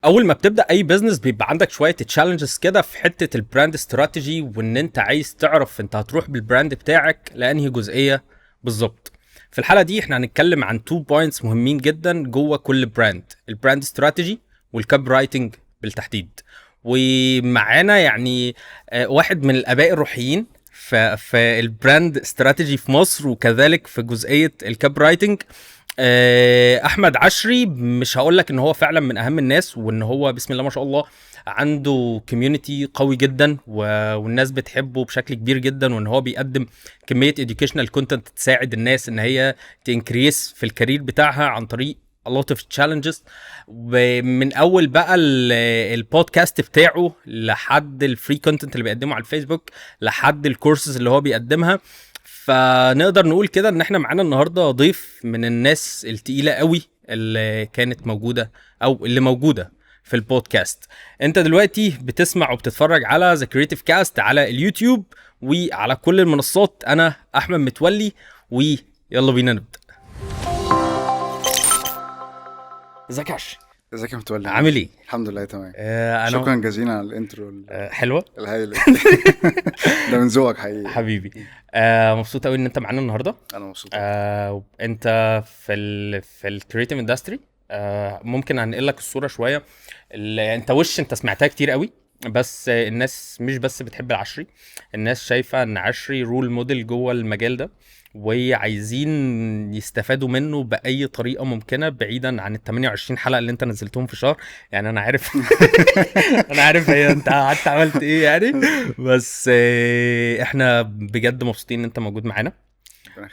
اول ما بتبدا اي business بيبقى عندك شوية challenges كده في حتة ال brand strategy، وان انت عايز تعرف انت هتروح بال brand بتاعك لانهي جزئية بالظبط. في الحلقة دي احنا هنتكلم عن 2 points مهمين جدا جوه كل brand، ال brand strategy وال copywriting بالتحديد. ومعانا يعني واحد من الاباء الروحيين في ال brand strategy في مصر، وكذلك في جزئية ال copywriting، احمد عشري. مش هقول لك ان هو فعلا من اهم الناس، وان هو بسم الله ما شاء الله عنده community قوي جدا والناس بتحبه بشكل كبير جدا، وان هو بيقدم كمية educational content تساعد الناس ان هي ت increase في ال career بتاعها عن طريق a lot of challenges. من اول بقى البودكاست بتاعه لحد ال free content اللي بيقدمه على الفيسبوك لحد الكورسز اللي هو بيقدمها. فنقدر نقول كده ان احنا معانا النهارده ضيف من الناس التقيله قوي اللي كانت موجودة او اللي موجودة في البودكاست. انت دلوقتي بتسمع وبتتفرج على The Creative Cast على اليوتيوب وعلى كل المنصات. انا احمد متولي، ويلا بينا نبدا. ازيك يا عشري؟ ازيك يا متولي؟ عامل ايه؟ الحمد لله تمام. أنا شكرا جزيلا على ال intro حلوة الهايله ده من ذوقك حقيقي حبيبي. مبسوط قوي ان انت معانا النهارده. انا مبسوط. انت في ال creative industry. ممكن هنقل لك الصورة شوية. انت وش انت سمعتها كتير قوي، بس الناس مش بس بتحب العشري، الناس شايفه ان عشري role model جوه المجال ده، وعايزين يستفادوا منه بأي طريقة ممكنة، بعيدا عن ال 28 حلقة اللي انت نزلتهم في شهر. يعني انا عارف انا عارف هي انت قعدت عملت ايه يعني، بس احنا بجد مبسوطين ان انت موجود معانا.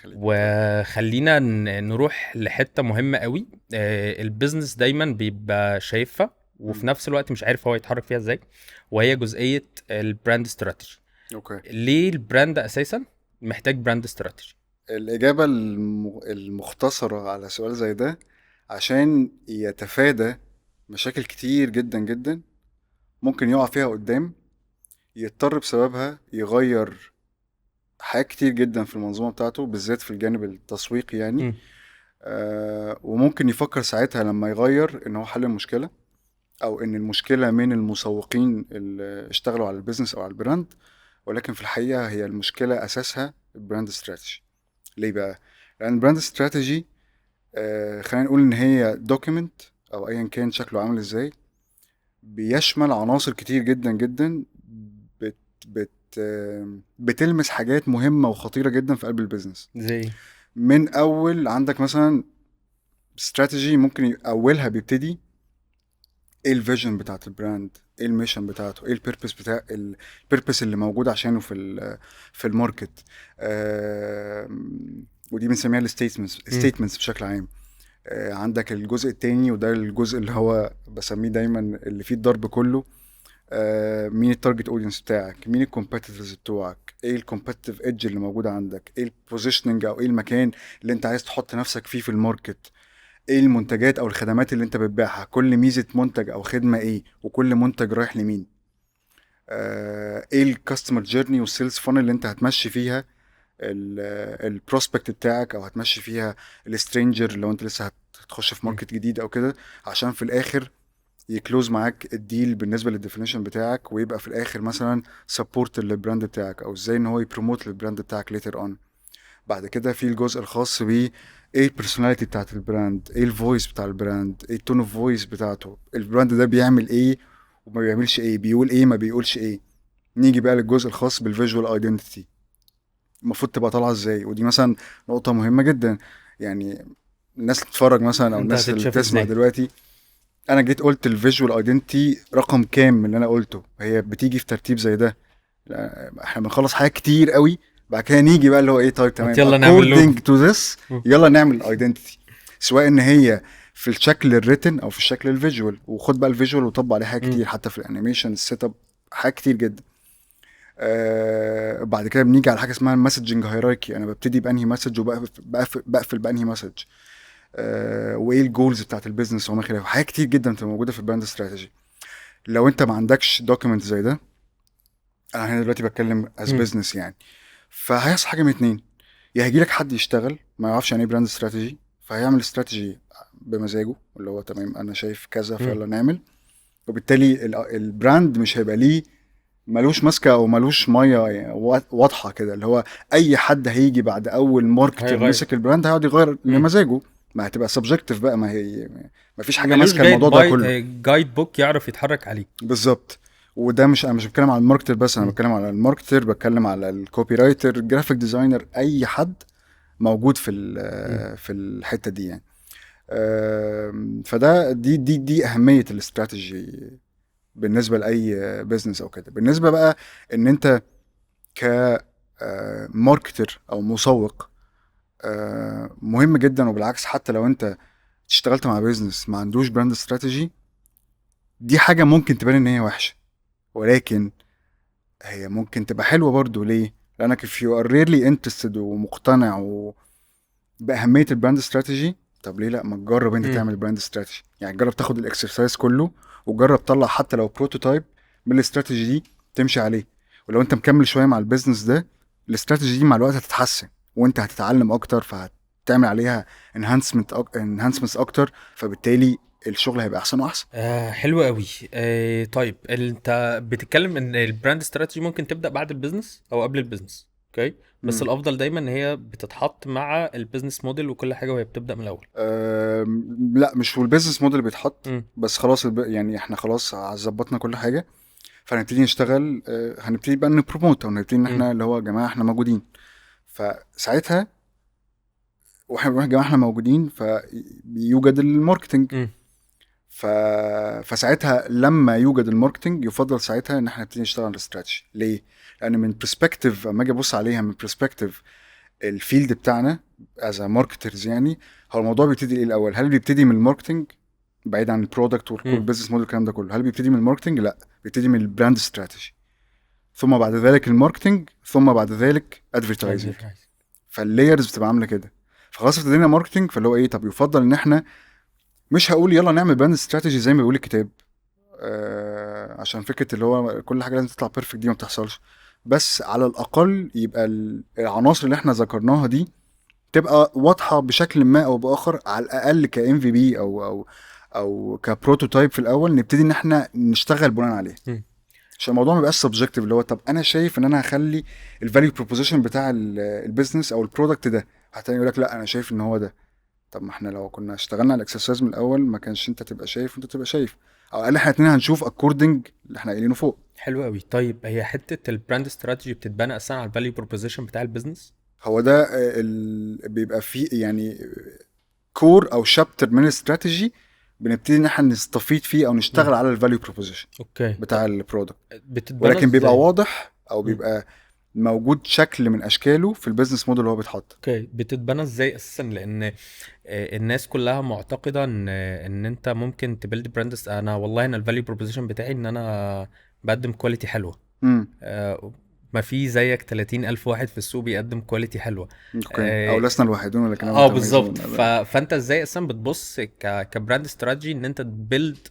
وخلينا نروح لحتة مهمة قوي. ال business دايما بيبقى شايفها وفي نفس الوقت مش عارف هو يتحرك فيها ازاي، وهي جزئية ال brand strategy. okay، ليه ال brand اساسا محتاج brand strategy؟ الإجابة المختصرة على سؤال زي ده، عشان يتفادى مشاكل كتير جدا جدا ممكن يقع فيها قدام، يضطر بسببها يغير حاجات كتير جدا في المنظومة بتاعته، بالذات في الجانب التسويقي يعني. وممكن يفكر ساعتها لما يغير إن هو حل المشكلة، أو إن المشكلة من المسوقين اللي اشتغلوا على ال business أو على ال brand، ولكن في الحقيقة هي المشكلة أساسها ال brand strategy. ليه بقى؟ لأن ال brand strategy خلينا نقول إن هي document أو أيا كان شكله عامل إزاي، بيشمل عناصر كتير جدا جدا بت بت بتلمس حاجات مهمة وخطيرة جدا في قلب ال business. زي من أول عندك مثلا استراتيجي ممكن أولها بيبتدي إيه ال vision بتاعت ال brand، ايه ال mission بتاعته، ايه ال purpose بتاع ال purpose اللي موجود عشانه في ال market. ودي بنسميها ال statements بشكل عام. عندك الجزء التاني، وده الجزء اللي هو بسميه دايما اللي فيه الضرب كله. مين ال target audience بتاعك، مين ال competitors بتوعك، ايه ال competitive edge اللي موجود عندك، ايه ال positioning او ايه المكان اللي انت عايز تحط نفسك فيه في ال market، ايه المنتجات او الخدمات اللي انت بتبيعها، كل ميزة منتج او خدمة ايه، وكل منتج رايح لمين، ايه ال customer journey وال sales funnel اللي انت هتمشي فيها ال prospect بتاعك، او هتمشي فيها ال stranger لو انت لسه هتخش في market جديد او كده، عشان في الاخر ي close معاك ال deal بالنسبة لل definition بتاعك، ويبقى في الاخر مثلا support لل brand بتاعك، او ازاي ان هو ي promote لل brand بتاعك later on. بعد كده في الجزء الخاص ب ايه ال personality بتاعت ال brand، ايه ال voice بتاع ال brand، ايه ال tone of voice بتاعته، ال brand ده بيعمل ايه وما بيعملش ايه، بيقول ايه ما بيقولش ايه. نيجي بقى للجزء الخاص بال visual identity، المفروض تبقى طالعه ازاي. ودي مثلا نقطة مهمة جدا، يعني الناس اللي بتتفرج مثلا او الناس اللي بتسمع دلوقتي، انا جيت قلت ال visual identity رقم كام من اللي انا قلته؟ هي بتيجي في ترتيب زي ده. احنا بنخلص حاجات كتير قوي، بعد كده نيجي بقى اللي هو ايه، طيب تمام يلا نعمل according to this، يلا نعمل identity، سواء ان هي في الشكل ال written او في الشكل ال visual. وخد بقى ال visual وطبق عليه حاجات كتير، حتى في ال animation ال setup، حاجات كتير جدا. بعد كده بنيجي على حاجة اسمها ال messaging hierarchy، انا ببتدي بانهي message وبقفل بانهي message، وايه ال goals بتاعت ال business وما خلافه. حاجات كتير جدا بتبقى موجودة في ال brand strategy. لو انت ما عندكش document زي ده، انا هنا دلوقتي بتكلم as business يعني، فهيحصل حاجة من اتنين: يا هيجيلك حد يشتغل ما يعرفش يعني ايه brand strategy، فهيعمل استراتيجي بمزاجه، اللي هو تمام انا شايف كذا فيلا نعمل، وبالتالي ال brand مش هيبقى ليه، ملوش ماسكه او ملوش مية يعني واضحة كده، اللي هو اي حد هيجي بعد اول marketer مسك ال brand هيقعد يغير لمزاجه، ما هتبقى subjective بقى، ما هي ما فيش حاجة ماسكه الموضوع ده كله، guide book يعرف يتحرك عليه. بالظبط. وده مش، انا مش بتكلم على ال marketer بس، انا بتكلم على ال marketer، بتكلم على ال copywriter، ال graphic designer، اي حد موجود في في الحتة دي يعني. فده دي دي دي اهمية الاستراتيجي بالنسبة لاي business او كده. بالنسبة بقى ان انت ك marketer او مسوق، مهم جدا، وبالعكس حتى لو انت اشتغلت مع business ما عندوش brand strategy، دي حاجة ممكن تبان ان هي وحشة، ولكن هي ممكن تبقى حلوة برضو. ليه؟ لانك if you are really interested ومقتنع باهمية ال brand strategy، طب ليه لا ما تجرب انت تعمل brand strategy؟ يعني جرب تاخد ال exercise كله وجرب تطلع حتى لو prototype من الاستراتيجي دي تمشي عليه. ولو انت مكمل شوية مع ال business ده، الاستراتيجي دي مع الوقت هتتحسن وانت هتتعلم اكتر، فهتعمل عليها enhancements اكتر، فبالتالي الشغل هيبقى احسن واحسن. حلو قوي. طيب انت بتتكلم ان ال brand strategy ممكن تبدا بعد ال business او قبل ال business، okay، بس الافضل دايما ان هي بتتحط مع ال business model وكل حاجة وهي بتبدا من الاول. لا، مش هو ال business model بيتحط، بس خلاص يعني احنا خلاص ظبطنا كل حاجة، فهنبتدي نشتغل، هنبتدي بقى ن promote او نبتدي ان احنا اللي هو يا جماعة احنا موجودين. فساعتها واحنا بنقول يا جماعة احنا موجودين، فبيوجد ال marketing. فساعتها لما يوجد ال marketing يفضل ساعتها ان احنا نبتدي نشتغل على الاستراتيجي. ليه؟ لان من perspective، اما اجي ابص عليها من perspective ال field بتاعنا as marketers، يعني هو الموضوع بيبتدي ايه الاول؟ هل بيبتدي من ال marketing بعيد عن ال product وال business model الكلام ده كله؟ هل بيبتدي من ال marketing؟ لا، بيبتدي من ال brand strategy، ثم بعد ذلك ال marketing، ثم بعد ذلك advertising. فال layers بتبقى عامله كده. فخلاص ابتدينا marketing، فاللي هو ايه، طب يفضل ان احنا مش هقول يلا نعمل brand strategy زي ما بيقول الكتاب، عشان فكرة اللي هو كل حاجة لازم تطلع perfect دي ما بتحصلش، بس على الاقل يبقى العناصر اللي احنا ذكرناها دي تبقى واضحة بشكل ما او باخر، على الاقل ك MVP او ك prototype في الاول، نبتدي ان احنا نشتغل بناء عليه، عشان الموضوع ما يبقاش subjective، اللي هو طب انا شايف ان انا هخلي ال value proposition بتاع ال business او ال product ده، هتاني يقول لك لا انا شايف ان هو ده. طب ما احنا لو كنا اشتغلنا على ال exercise من الاول ما كانش انت تبقى شايف وانت تبقى شايف، او الاقل احنا اتنين هنشوف according اللي احنا قايلينه فوق. حلو قوي. طيب هي حتة ال brand strategy بتتبنى اصلا على ال value proposition بتاع ال business؟ هو ده بيبقى فيه يعني core او chapter من الاستراتيجي بنبتدي ان احنا نستفيد فيه او نشتغل على ال value proposition بتاع ال product، ولكن بيبقى واضح او بيبقى موجود شكل من اشكاله في ال business model اللي هو بيتحط. okay، بتتبنى ازاي اساسا؟ لان الناس كلها معتقده ان انت ممكن ت build brand. انا والله انا ال value proposition بتاعي ان انا بقدم quality حلوة. ما في زيك 30,000 واحد في السوق بيقدم quality حلوة. okay. او لسنا الوحيدون ولكن بالظبط. فانت ازاي اصلا بتبص ك brand strategy ان انت ت build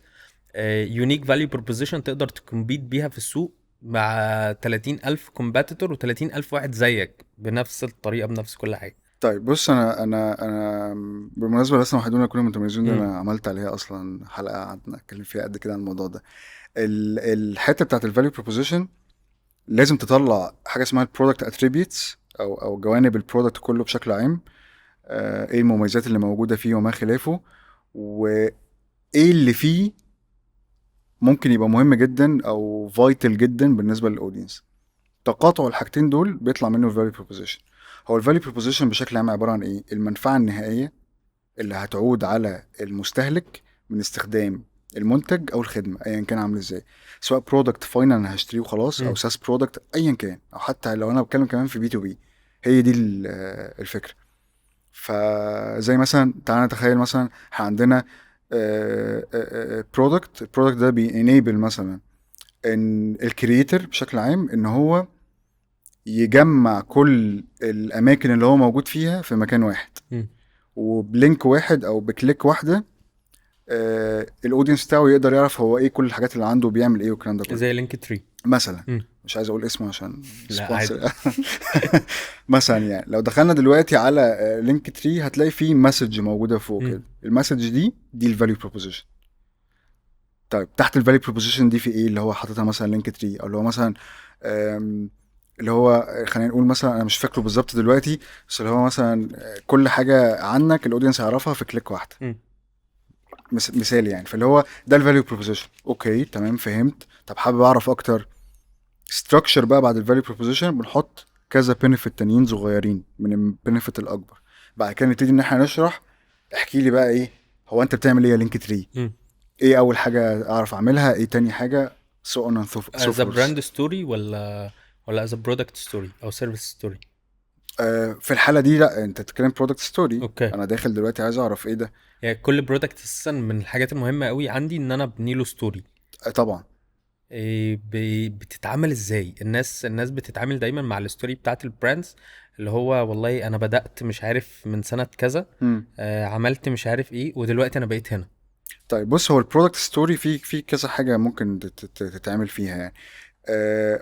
unique value proposition تقدر ت compete بيها في السوق مع 30,000 competitor و30,000 واحد زيك بنفس الطريقة بنفس كل حاجة؟ طيب بص، انا بالمناسبة لسنا وحيدون ولكن متميزون، انا عملت عليها اصلا حلقة قعدنا نتكلم فيها قد كده عن الموضوع ده. الحتة بتاعت ال value proposition لازم تطلع حاجة اسمها ال product attributes او جوانب ال product كله بشكل عام، ايه المميزات اللي موجودة فيه وما خلافه، وايه اللي فيه ممكن يبقى مهم جدا او vital جدا بالنسبة لل audience. تقاطع الحاجتين دول بيطلع منه ال value proposition. هو ال value proposition بشكل عام عبارة عن ايه؟ المنفعة النهائية اللي هتعود على المستهلك من استخدام المنتج او الخدمة ايا كان عامل ازاي، سواء product final انا هشتريه وخلاص، او SaaS product ايا كان، او حتى لو انا بتكلم كمان في B2B. هي دي الفكرة. فزي مثلا تعالى نتخيل مثلا احنا عندنا product، ال product ده بي enable مثلا ان ال creator بشكل عام ان هو يجمع كل الاماكن اللي هو موجود فيها في مكان واحد، وب link واحد او ب click واحدة ال audience بتاعه يقدر يعرف هو ايه كل الحاجات اللي عنده وبيعمل ايه والكلام ده كله، زي Linktree مثلا. مش عايز اقول اسمه عشان sponsor. مثلا يعني لو دخلنا دلوقتي على Linktree هتلاقي فيه message موجودة فوق كده. ال message دي ال value proposition. طيب تحت ال value proposition دي في ايه اللي هو حاططها مثلا Linktree، او اللي هو مثلا اللي هو خلينا نقول مثلا، انا مش فاكره بالظبط دلوقتي، بس اللي هو مثلا كل حاجة عنك ال audience يعرفها في click واحده. مثال يعني. فاللي هو ده ال value proposition. okay تمام فهمت. طب حابب اعرف اكتر structure بقى بعد ال value proposition، بنحط كذا benefit تانيين صغيرين من ال benefit الاكبر. بعد كده نبتدي ان احنا نشرح، احكي لي بقى ايه هو انت بتعمل ايه يا Linktree، ايه اول حاجة اعرف اعملها، ايه تاني حاجه، so on and so as brand story ولا as product story او service story؟ في الحالة دي لا، انت بتتكلم product story. okay. انا داخل دلوقتي عايز اعرف ايه ده. يعني كل product اساسا من الحاجات المهمة قوي عندي ان انا ابني له story. طبعا. إيه بتتعامل ازاي الناس بتتعامل دايما مع ال story بتاعت ال brands، اللي هو والله انا بدأت مش عارف من سنة كذا، عملت مش عارف ايه، ودلوقتي انا بقيت هنا. طيب بص، هو ال product story في كذا حاجة ممكن تتعمل فيها يعني.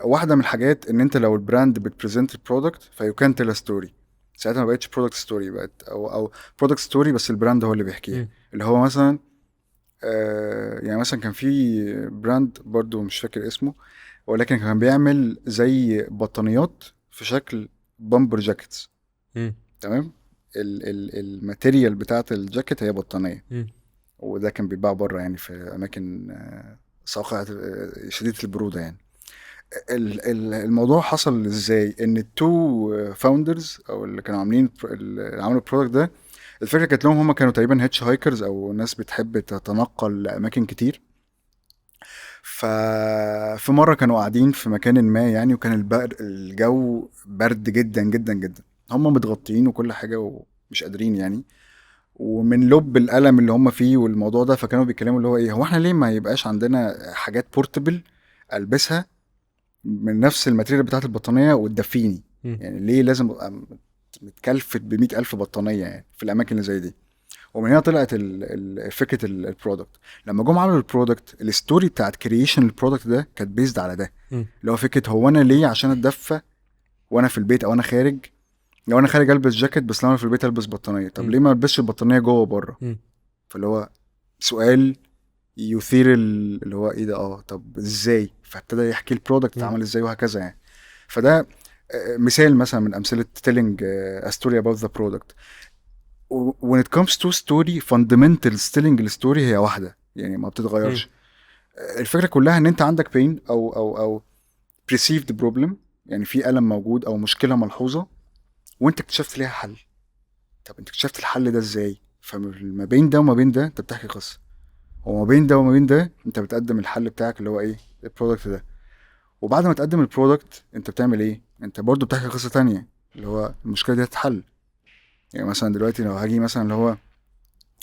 واحدة من الحاجات ان انت لو ال brand بت present ال product ف you can tell story، ساعتها ما بقتش product story، بقت او product story بس ال brand هو اللي بيحكيها. اللي هو مثلا يعني مثلا كان في brand برضو مش فاكر اسمه، ولكن كان بيعمل زي بطانيات في شكل bomber jackets. تمام. ال material بتاعت الجاكيت هي بطانية. وده كان بيتباع بره يعني في اماكن ساقعة شديدة البرودة يعني. الموضوع حصل ازاي؟ ان ال two founders او اللي كانوا عاملين اللي عملوا ال product ده، الفكرة كانت لهم هم كانوا تقريبا hitchhikers او ناس بتحب تتنقل لاماكن كتير. ففي مرة كانوا قاعدين في مكان ما يعني، وكان الجو برد جدا جدا جدا، هم متغطيين وكل حاجة ومش قادرين يعني، ومن لب الالم اللي هم فيه والموضوع ده، فكانوا بيتكلموا اللي هو ايه، هو احنا ليه ما يبقاش عندنا حاجات portable البسها من نفس ال material بتاعت البطانيه وتدفيني؟ يعني ليه لازم ابقى متكلفت ب100,000 بطانيه يعني في الاماكن اللي زي دي؟ ومن هنا طلعت فكرة ال product. لما جم عملوا ال product، ال story بتاعت creation ال product ده كانت based على ده، اللي هو فكرة هو انا ليه عشان اتدفى وانا في البيت او انا خارج، لو انا خارج البس جاكيت، بس لو انا في البيت البس بطانيه، طب ليه ما البسش البطانيه جوه وبره؟ فاللي هو سؤال يثير اللي هو ايه ده، طب ازاي؟ فابتدى يحكي ال product اتعمل ازاي وهكذا يعني. فده مثال مثلا من امثلة telling a story about the product. when it comes to story، fundamentals telling the story هي واحدة يعني ما بتتغيرش. الفكرة كلها ان انت عندك pain او perceived problem، يعني في ألم موجود او مشكلة ملحوظة وانت اكتشفت ليها حل. طب انت اكتشفت الحل ده ازاي؟ فما بين ده وما بين ده انت بتحكي قصة، وما بين ده وما بين ده انت بتقدم الحل بتاعك اللي هو ايه، ال product ده. وبعد ما تقدم ال product انت بتعمل ايه؟ انت برضو بتحكي قصة تانية اللي هو المشكلة دي هتتحل. يعني مثلا دلوقتي لو هاجي مثلا اللي هو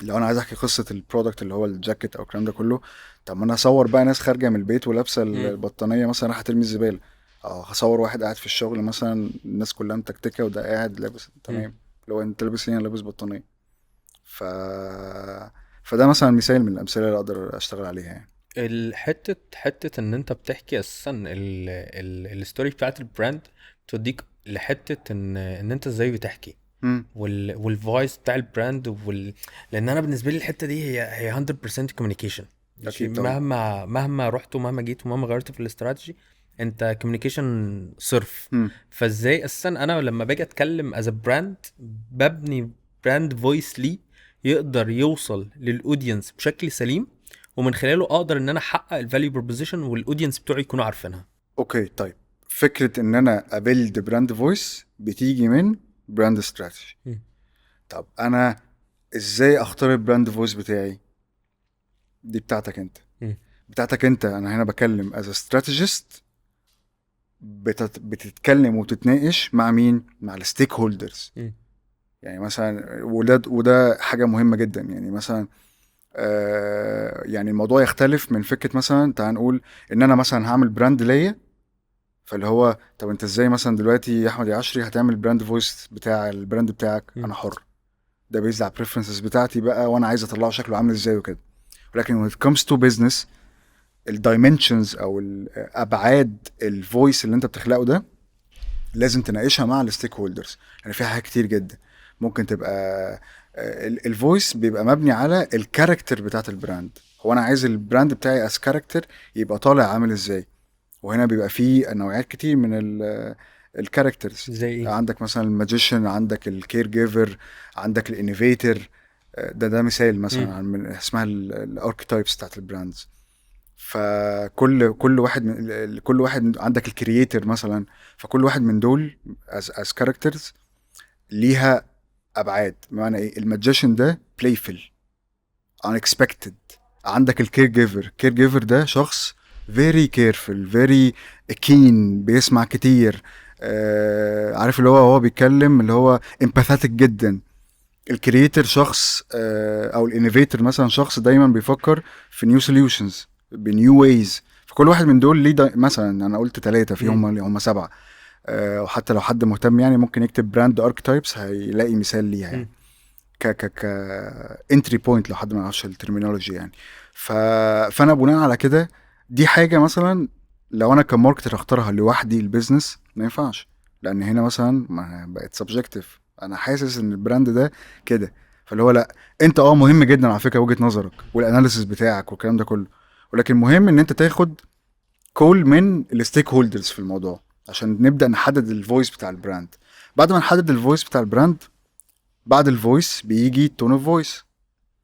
لو انا عايز احكي قصة ال product اللي هو الجاكيت او الكلام ده كله، طب ما انا اصور بقى ناس خارجة من البيت ولابسة البطانية مثلا رايحة ترمي الزبالة، او هصور واحد قاعد في الشغل مثلا الناس كلها متكتكة وده قاعد لابس، تمام، لو انت لابس ايه؟ انا لابس بطانية. فده مثلا مثال من الامثلة اللي اقدر اشتغل عليها يعني. الحتة حتة ان انت بتحكي اساسا ال story بتاعت ال brand توديك لحته ان انت ازاي بتحكي وال voice بتاع ال brand لان انا بالنسبة لي الحتة دي هي 100% communication. مهما رحت ومهما جيت ومهما غيرت في الاستراتيجي، انت communication صرف. فازاي اساسا انا لما باجي اتكلم as brand ببني brand voice لي يقدر يوصل لل audience بشكل سليم، ومن خلاله اقدر ان انا احقق ال value proposition وال audience بتوعي يكونوا عارفينها. okay طيب، فكرة ان انا ا build brand voice بتيجي من brand strategy. طب انا ازاي اختار ال brand voice بتاعي؟ دي بتاعتك انت. بتاعتك انت. انا هنا بكلم as strategist، بتتكلم وتتناقش مع مين؟ مع ال stakeholders. يعني مثلا وده حاجة مهمة جدا. يعني مثلا يعني الموضوع يختلف من فكرة مثلا تعال نقول ان انا مثلا هعمل brand ليا، فاللي هو طب انت ازاي مثلا دلوقتي يا احمد يا عشري هتعمل brand voice بتاع ال brand بتاعك؟ انا حر، ده based على preferences بتاعتي بقى، وانا عايز اطلعه شكله عامل ازاي وكده. ولكن when it comes to business، ال dimensions او الابعاد ال voice اللي انت بتخلقه ده لازم تناقشها مع ال stakeholders. يعني في حاجات كتير جدا ممكن تبقى ال voice بيبقى مبني على ال character بتاعت ال brand. هو انا عايز ال brand بتاعي as character يبقى طالع عامل ازاي. وهنا بيبقى فيه نوعيات كتير من ال characters. زي ايه؟ عندك مثلا ال magician، عندك ال caregiver، عندك ال innovator. ده مثال مثلا عن من اسمها ال archetypes بتاعت ال brands. فكل كل واحد من كل واحد عندك ال creator مثلا. فكل واحد من دول as characters ليها ابعاد. بمعنى ايه؟ ال magician ده playful unexpected. عندك ال caregiver، ال caregiver ده شخص very careful very keen، بيسمع كتير، عارف اللي هو بيتكلم اللي هو empathetic جدا. ال creator شخص او ال innovator مثلا شخص دايما بيفكر في new solutions ب new ways. فكل واحد من دول ليه مثلا انا قلت ثلاثة في هم سبعه. وحتى لو حد مهتم يعني ممكن يكتب brand archetypes هيلاقي مثال ليها يعني ك ك ك entry point لو حد ما يعرفش ال terminology يعني. فانا بناء على كده دي حاجة مثلا لو انا ك marketer اختارها لوحدي ال business ما ينفعش، لان هنا مثلا ما بقت subjective. انا حاسس ان ال brand ده كده، فاللي هو لا انت مهم جدا على فكرة وجهه نظرك وال analysis بتاعك والكلام ده كله، ولكن مهم ان انت تاخد call من ال stakeholders في الموضوع عشان نبدا نحدد ال voice بتاع ال brand. بعد ما نحدد ال voice بتاع ال brand، بعد ال voice بيجي tone of voice،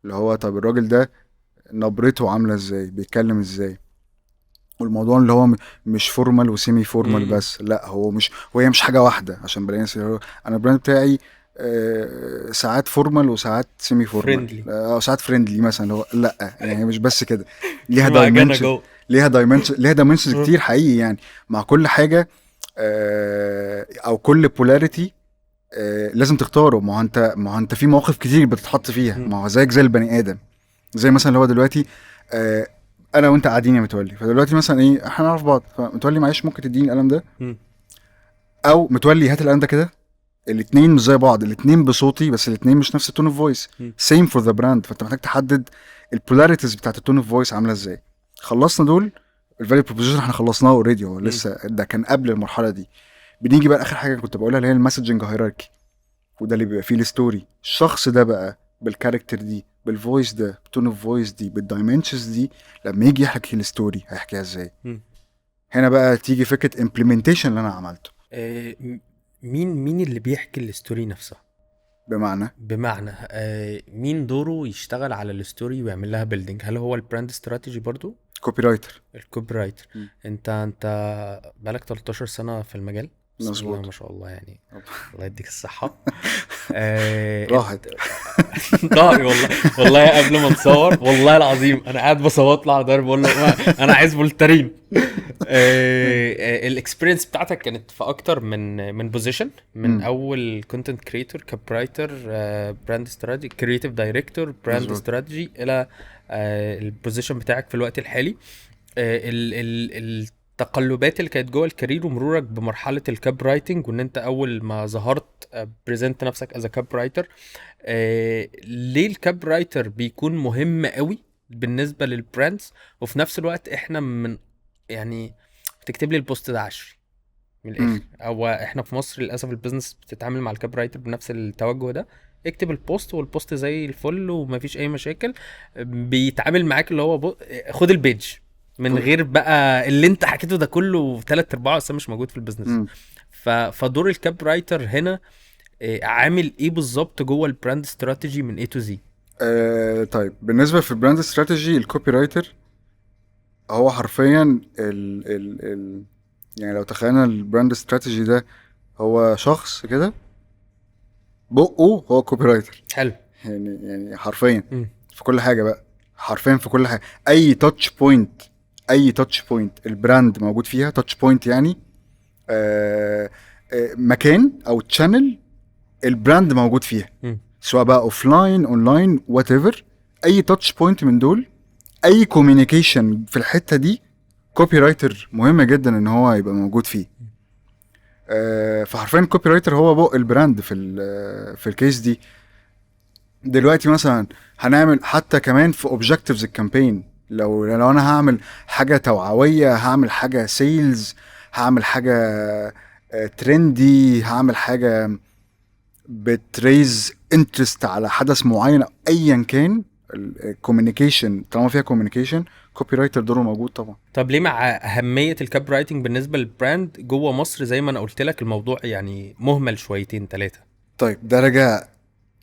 اللي هو طب الراجل ده نبرته عامله ازاي، بيتكلم ازاي. والموضوع اللي هو مش formal و semi formal بس، لا هو مش، وهي مش حاجة واحدة. عشان بلاقي ناس انا ال brand بتاعي ساعات formal وساعات semi formal friendly. او ساعات friendly مثلا. هو لا يعني هي مش بس كده، ليها dimension، ليها dimension، ليها dimensions كتير حقيقي يعني. مع كل حاجة او كل polarity لازم تختاره. ما هو انت في مواقف كتير بتتحط فيها. ما هو زيك زي البني ادم، زي مثلا اللي هو دلوقتي انا وانت قاعدين يا متولي، فدلوقتي مثلا ايه احنا نعرف بعض، فمتولي معلش ممكن تديني القلم ده؟ او متولي هات القلم ده كده. الاثنين مش زي بعض، الاثنين بصوتي بس الاثنين مش نفس ال tone of voice. same for the brand. فانت محتاج تحدد ال polarities بتاعت ال tone of voice عامله ازاي. خلصنا دول، ال value proposition احنا خلصناه already، هو لسه ده كان قبل المرحلة دي. بنيجي بقى لاخر حاجة كنت بقولها اللي هي ال messaging hierarchy، وده اللي بيبقى فيه ال story. الشخص ده بقى بال character دي، بال voice ده، بال tone of voice دي، بال dimensions دي، لما يجي يحكي ال story هيحكيها ازاي؟ هنا بقى تيجي فكرة implementation اللي انا عملته. مين اللي بيحكي ال story نفسها؟ بمعنى؟ بمعنى مين دوره يشتغل على ال story ويعمل لها building؟ هل هو ال brand strategy برضو؟ copywriter. ال copywriter. انت بقالك 13 سنة في المجال، بسم الله. مظبوط. ما شاء الله يعني. الله يديك الصحة. راحت. ضهري والله، والله قبل ما نصور والله العظيم انا قاعد بصوت له على ضهري بقول له انا عايز فولتارين. ال experience بتاعتك كانت في اكتر من position، من اول content creator، copywriter، brand strategy، creative director، brand استراتيجي، الى ال position بتاعك في الوقت الحالي. ال التقلبات اللي كانت جوه ال career ومرورك بمرحلة ال copywriting، وان انت اول ما ظهرت present نفسك as copywriter، ليه ال copywriter بيكون مهم قوي بالنسبة لل brands؟ وفي نفس الوقت احنا من يعني بتكتب لي ال post ده عشري من الاخر. هو احنا في مصر للاسف ال business بتتعامل مع ال copywriter بنفس التوجه ده، اكتب ال post وال post زي الفل ومفيش اي مشاكل. بيتعامل معاك اللي هو خد ال page من غير بقى اللي انت حكيته ده كله، ثلاث ارباعه اصلا مش موجود في ال business. فدور ال copywriter هنا عامل ايه بالظبط جوه ال brand strategy من A to Z؟ طيب، بالنسبة في ال brand strategy ال copywriter هو حرفيا ال ال ال يعني لو تخيلنا ال brand strategy ده هو شخص كده بقه هو copywriter. يعني حرفيا في كل حاجة بقى، حرفيا في كل حاجه، اي touch point، اي touch point ال brand موجود فيها. touch point يعني مكان او channel ال brand موجود فيها، سواء بقى offline، online، whatever، اي touch point من دول، اي communication في الحتة دي copywriter مهم جدا ان هو يبقى موجود فيه. فحرفيا copywriter هو بق ال brand في ال case دي. دلوقتي مثلا هنعمل حتى كمان في objectives ال campaign، لو انا هعمل حاجة توعويه، هعمل حاجة sales، هعمل حاجة trendy، هعمل حاجة بت raise interest على حدث معين، ايا كان، ال communication طالما فيها communication، copywriter دوره موجود طبعا. طب ليه مع اهمية ال copywriting بالنسبة لل brand جوه مصر، زي ما انا قلت لك الموضوع يعني مهمل شويتين ثلاثه؟ طيب ده رجع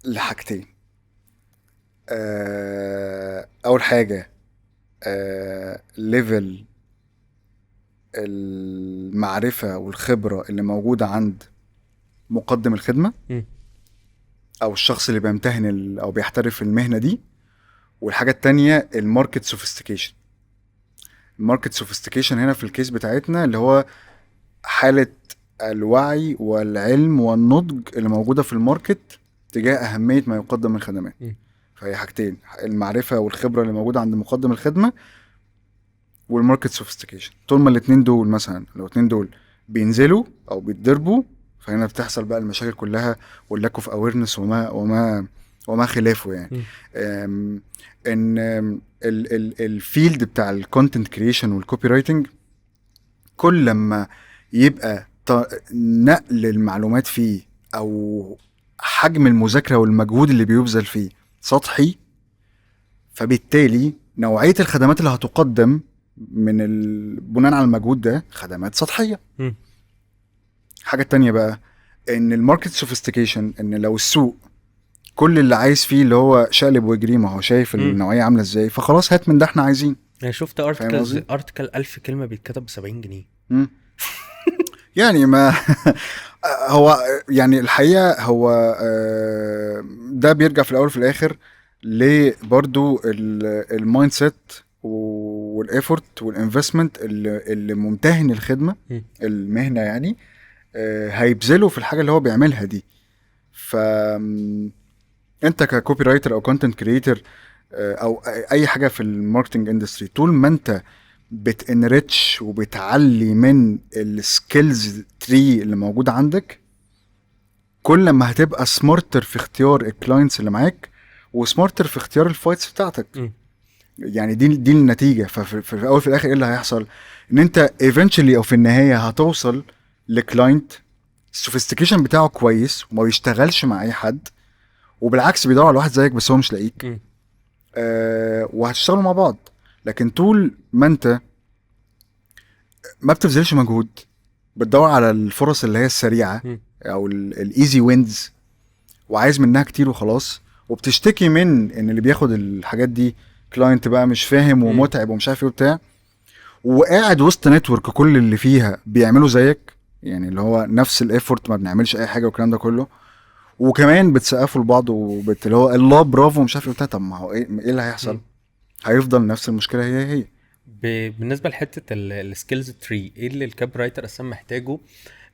لحاجتين. اول حاجة level المعرفة والخبرة اللي موجودة عند مقدم الخدمة او الشخص اللي بيمتهن او بيحترف المهنة دي. والحاجة التانية ال market sophistication. ال market sophistication هنا في ال case بتاعتنا اللي هو حاله الوعي والعلم والنضج اللي موجودة في ال market تجاه اهمية ما يقدم من خدمات. فهي حاجتين، المعرفة والخبرة اللي موجودة عند مقدم الخدمة وال market sophistication. طول ما الاثنين دول مثلا، لو الاثنين دول بينزلوا او بيتضربوا، فهنا بتحصل بقى المشاكل كلها وال lack of awareness وما خلافه يعني. ان ال field بتاع ال content creation وال copywriting كل لما يبقى نقل المعلومات فيه او حجم المذاكرة والمجهود اللي بيبذل فيه سطحي، فبالتالي نوعية الخدمات اللي هتقدم من بناء على المجهود ده خدمات سطحية. حاجة تانية بقى ان ال market sophistication، ان لو السوق كل اللي عايز فيه اللي هو شقلب ويجري، ما هو شايف النوعية عامله ازاي، فخلاص هات من ده احنا عايزين. انا شفت article 1000 كلمة بيتكتب ب 70 جنيه. يعني ما هو يعني الحقيقة هو ده بيرجع في الاول وفي الاخر لبرضو ال mindset وال effort وال investment اللي ممتهن الخدمة المهنة يعني هيبذله في الحاجة اللي هو بيعملها دي. ف انت ك copywriter او content creator او اي حاجة في ال marketing industry، طول ما انت بت enrich وبتعلي من ال skills tree اللي موجود عندك، كل ما هتبقى smarter في اختيار ال clients اللي معاك و smarter في اختيار ال fights بتاعتك. يعني دي النتيجة. ففي الاول في الاخر ايه اللي هيحصل؟ ان انت eventually او في النهاية هتوصل ل client ال sophistication بتاعه كويس وما بيشتغلش مع اي حد، وبالعكس بيدور على واحد زيك بس هو مش لاقيك، وهتشتغلوا مع بعض. لكن طول ما انت ما بتبذلش مجهود، بتدور على الفرص اللي هي السريعة او ال easy wins وعايز منها كتير وخلاص، وبتشتكي من ان اللي بياخد الحاجات دي client بقى مش فاهم ومتعب ومش عارف ايه وبتاع، وقاعد وسط network كل اللي فيها بيعملوا زيك، يعني اللي هو نفس ال effort، ما بنعملش اي حاجة والكلام ده كله، وكمان بتسقفوا لبعض وبت اللي هو الله برافو مش عارف ايه وبتاع. طب ما هو ايه اللي هيحصل؟ هيفضل نفس المشكلة هي هي. بالنسبة لحته ال skills tree، ايه اللي ال copywriter اصلا محتاجه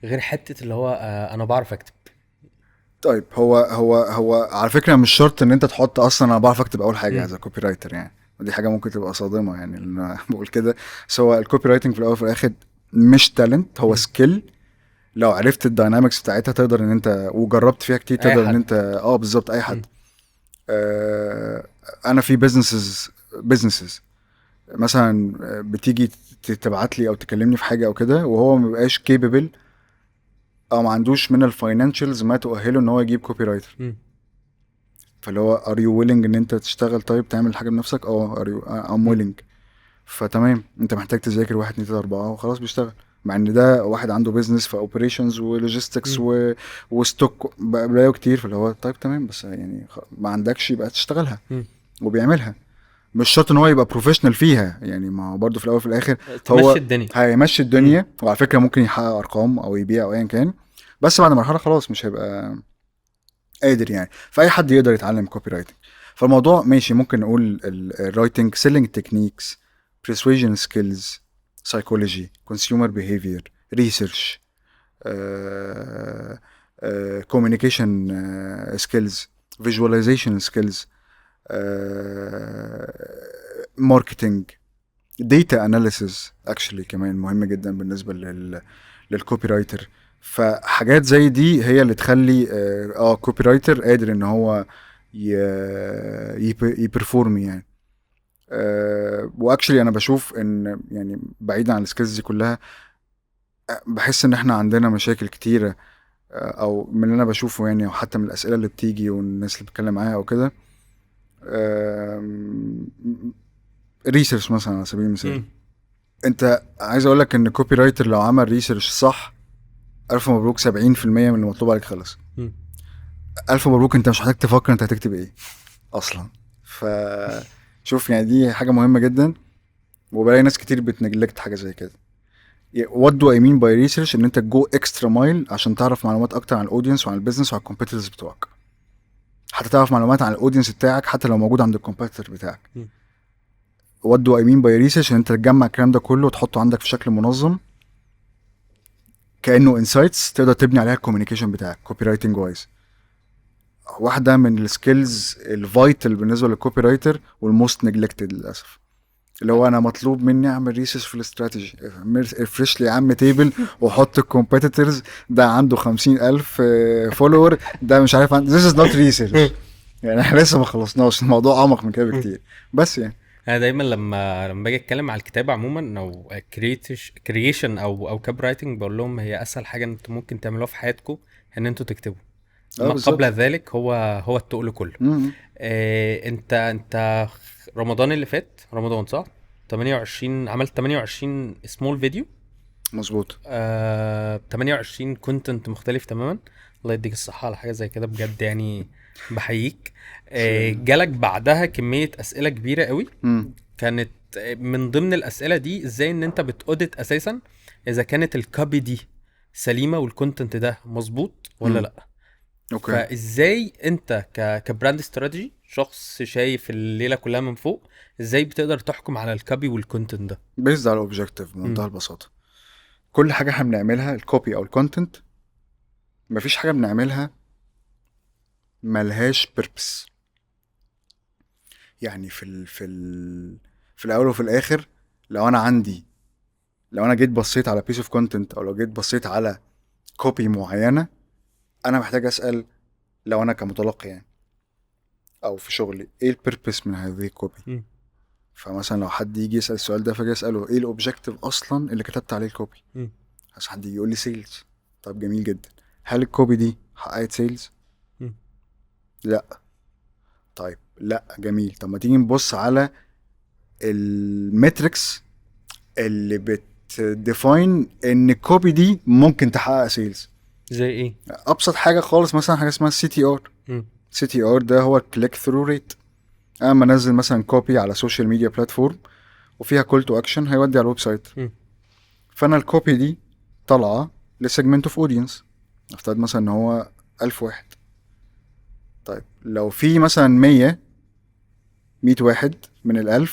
غير حتة اللي هو انا بعرف اكتب؟ طيب هو هو هو على فكرة مش شرط ان انت تحط اصلا انا بعرف اكتب اول حاجة as copywriter يعني، ودي حاجة ممكن تبقى صادمه يعني اللي انا بقول كده. بس هو ال copywriting في الاول وفي الاخر مش talent، هو skill. لو عرفت ال dynamics بتاعتها تقدر ان انت، وجربت فيها كتير، تقدر ان انت بالظبط اي حد. انا في businesses مثلا بتيجي تبعت لي او تكلمني في حاجة او كده، وهو ما بيبقاش capable او ما عندوش من ال financials ما تؤهله ان هو يجيب copywriter. فاللي هو are you willing ان انت تشتغل، طيب تعمل حاجة بنفسك؟ are you I'm willing. فتمام، انت محتاج تذاكر 1 2 3 4 وخلاص بيشتغل. مع ان ده واحد عنده business في operations و logistics و stock بلاقيه كتير. فاللي هو طيب تمام، بس يعني ما عندكش يبقى تشتغلها. وبيعملها. مش شرط ان هو يبقى professional فيها يعني، ما هو برضه في الاول وفي الاخر هو الدنيا. هيمشي الدنيا. وعلى فكرة ممكن يحقق ارقام او يبيع او ايا كان، بس بعد مرحلة خلاص مش هيبقى قادر يعني. فاي حد يقدر يتعلم copywriting. فالموضوع ماشي، ممكن نقول ال writing، selling techniques، persuasion skills، psychology، consumer behavior، research، communication skills، visualization skills، marketing، data analysis actually كمان مهم جدا بالنسبة لل copywriter. فحاجات زي دي هي اللي تخلي copywriter قادر ان هو ي perform يعني. و actually انا بشوف ان يعني بعيدا عن ال skills دي كلها، بحس ان احنا عندنا مشاكل كتيرة، او من اللي انا بشوفه يعني، او حتى من الاسئلة اللي بتيجي والناس اللي بتتكلم معاها او كده، research مثلا على سبيل المثال. انت عايز اقول لك ان copywriter لو عمل research صح، الف مبروك، 70% من اللي مطلوب عليك خلص. الف مبروك، انت مش محتاج تفكر انت هتكتب ايه اصلا. ف شوف يعني دي حاجة مهمة جدا، وبلاقي ناس كتير بت neglect حاجة زي كده. what do I mean by research؟ ان انت go extra mile عشان تعرف معلومات اكتر عن ال audience وعن ال business وعن ال competitors بتوعك. حتى تعرف معلومات عن ال audience بتاعك حتى لو موجود عند ال competitor بتاعك. what do I mean by research؟ ان انت تجمع الكلام ده كله وتحطه عندك في شكل منظم كانه insights تقدر تبني عليها ال communication بتاعك copywriting wise. واحدة من ال skills ال vital بالنسبة لل copywriter وال most neglected للاسف، اللي هو انا مطلوب مني اعمل research في الاستراتيجي، افرش لي يا عم table وحط ال competitors، ده عنده 50,000 follower، ده مش عارف this is not research. يعني احنا لسه ما خلصناش، الموضوع اعمق من كده بكتير. بس يعني انا دايما لما باجي اتكلم على الكتابة عموما او creation او copywriting، بقول لهم هي اسهل حاجة انتوا ممكن تعملوها في حياتكم ان انتوا تكتبوا. ما قبل ذلك هو التقل كله. انت رمضان اللي فات، رمضان صح، 28، عملت 28 small video. مظبوط. 28 content مختلف تماما. الله يديك الصحة على حاجة زي كده بجد، يعني بحييك. جالك بعدها كمية اسئلة كبيرة قوي. كانت من ضمن الاسئلة دي ازاي ان انت بت audit اساسا اذا كانت ال copy دي سليمة وال content ده مظبوط ولا لا. okay. فازاي انت ك brand strategy، شخص شايف الليلة كلها من فوق، ازاي بتقدر تحكم على ال copy وال content ده؟ based على ال objective بمنتهى البساطة. كل حاجة احنا بنعملها، ال copy او ال content، مفيش حاجة بنعملها ملهاش purpose. يعني في الاول وفي الاخر، لو انا جيت بصيت على piece of content او لو جيت بصيت على copy معينة، انا محتاج اسال، لو انا كمتلقي يعني او في شغلي، ايه ال purpose من هذه ال copy؟ فمثلا لو حد يجي يسال السؤال ده، فاجي اساله ايه ال objective اصلا اللي كتبت عليه ال copy؟ بس حد يجي يقول لي sales. طب جميل جدا، هل ال copy دي حققت sales؟ لا. طيب لا، جميل. طب ما تيجي نبص على ال metrics اللي بت define ان ال copy دي ممكن تحقق sales. زي ايه؟ ابسط حاجة خالص، مثلا حاجة اسمها CTR. CTR ده هو ال click through rate. انا لما انزل مثلا copy على social media platform وفيها call to action هيودي على ال website، فانا ال copy دي طالعه ل segment of audience، افترض مثلا ان هو 1000 واحد. طيب لو في مثلا 100 واحد من ال1000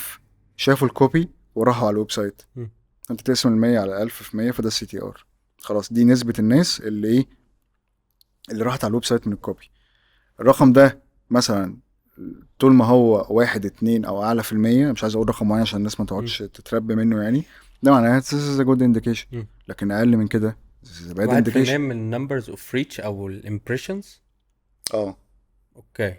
شافوا ال copy وراحوا على ال website، انت تقسم ال100 على 1000 في 100، فده ال CTR. خلاص، دي نسبة الناس اللي ايه، اللي راحت على ال website من ال copy. الرقم ده مثلا طول ما هو 1 2 او اعلى في المية، مش عايز اقول رقم معين عشان الناس ما تقعدش تتربى منه، يعني ده معناه this is a good indication. لكن اقل من كده this is a bad indication. 1% من numbers of reach او ال impressions. okay،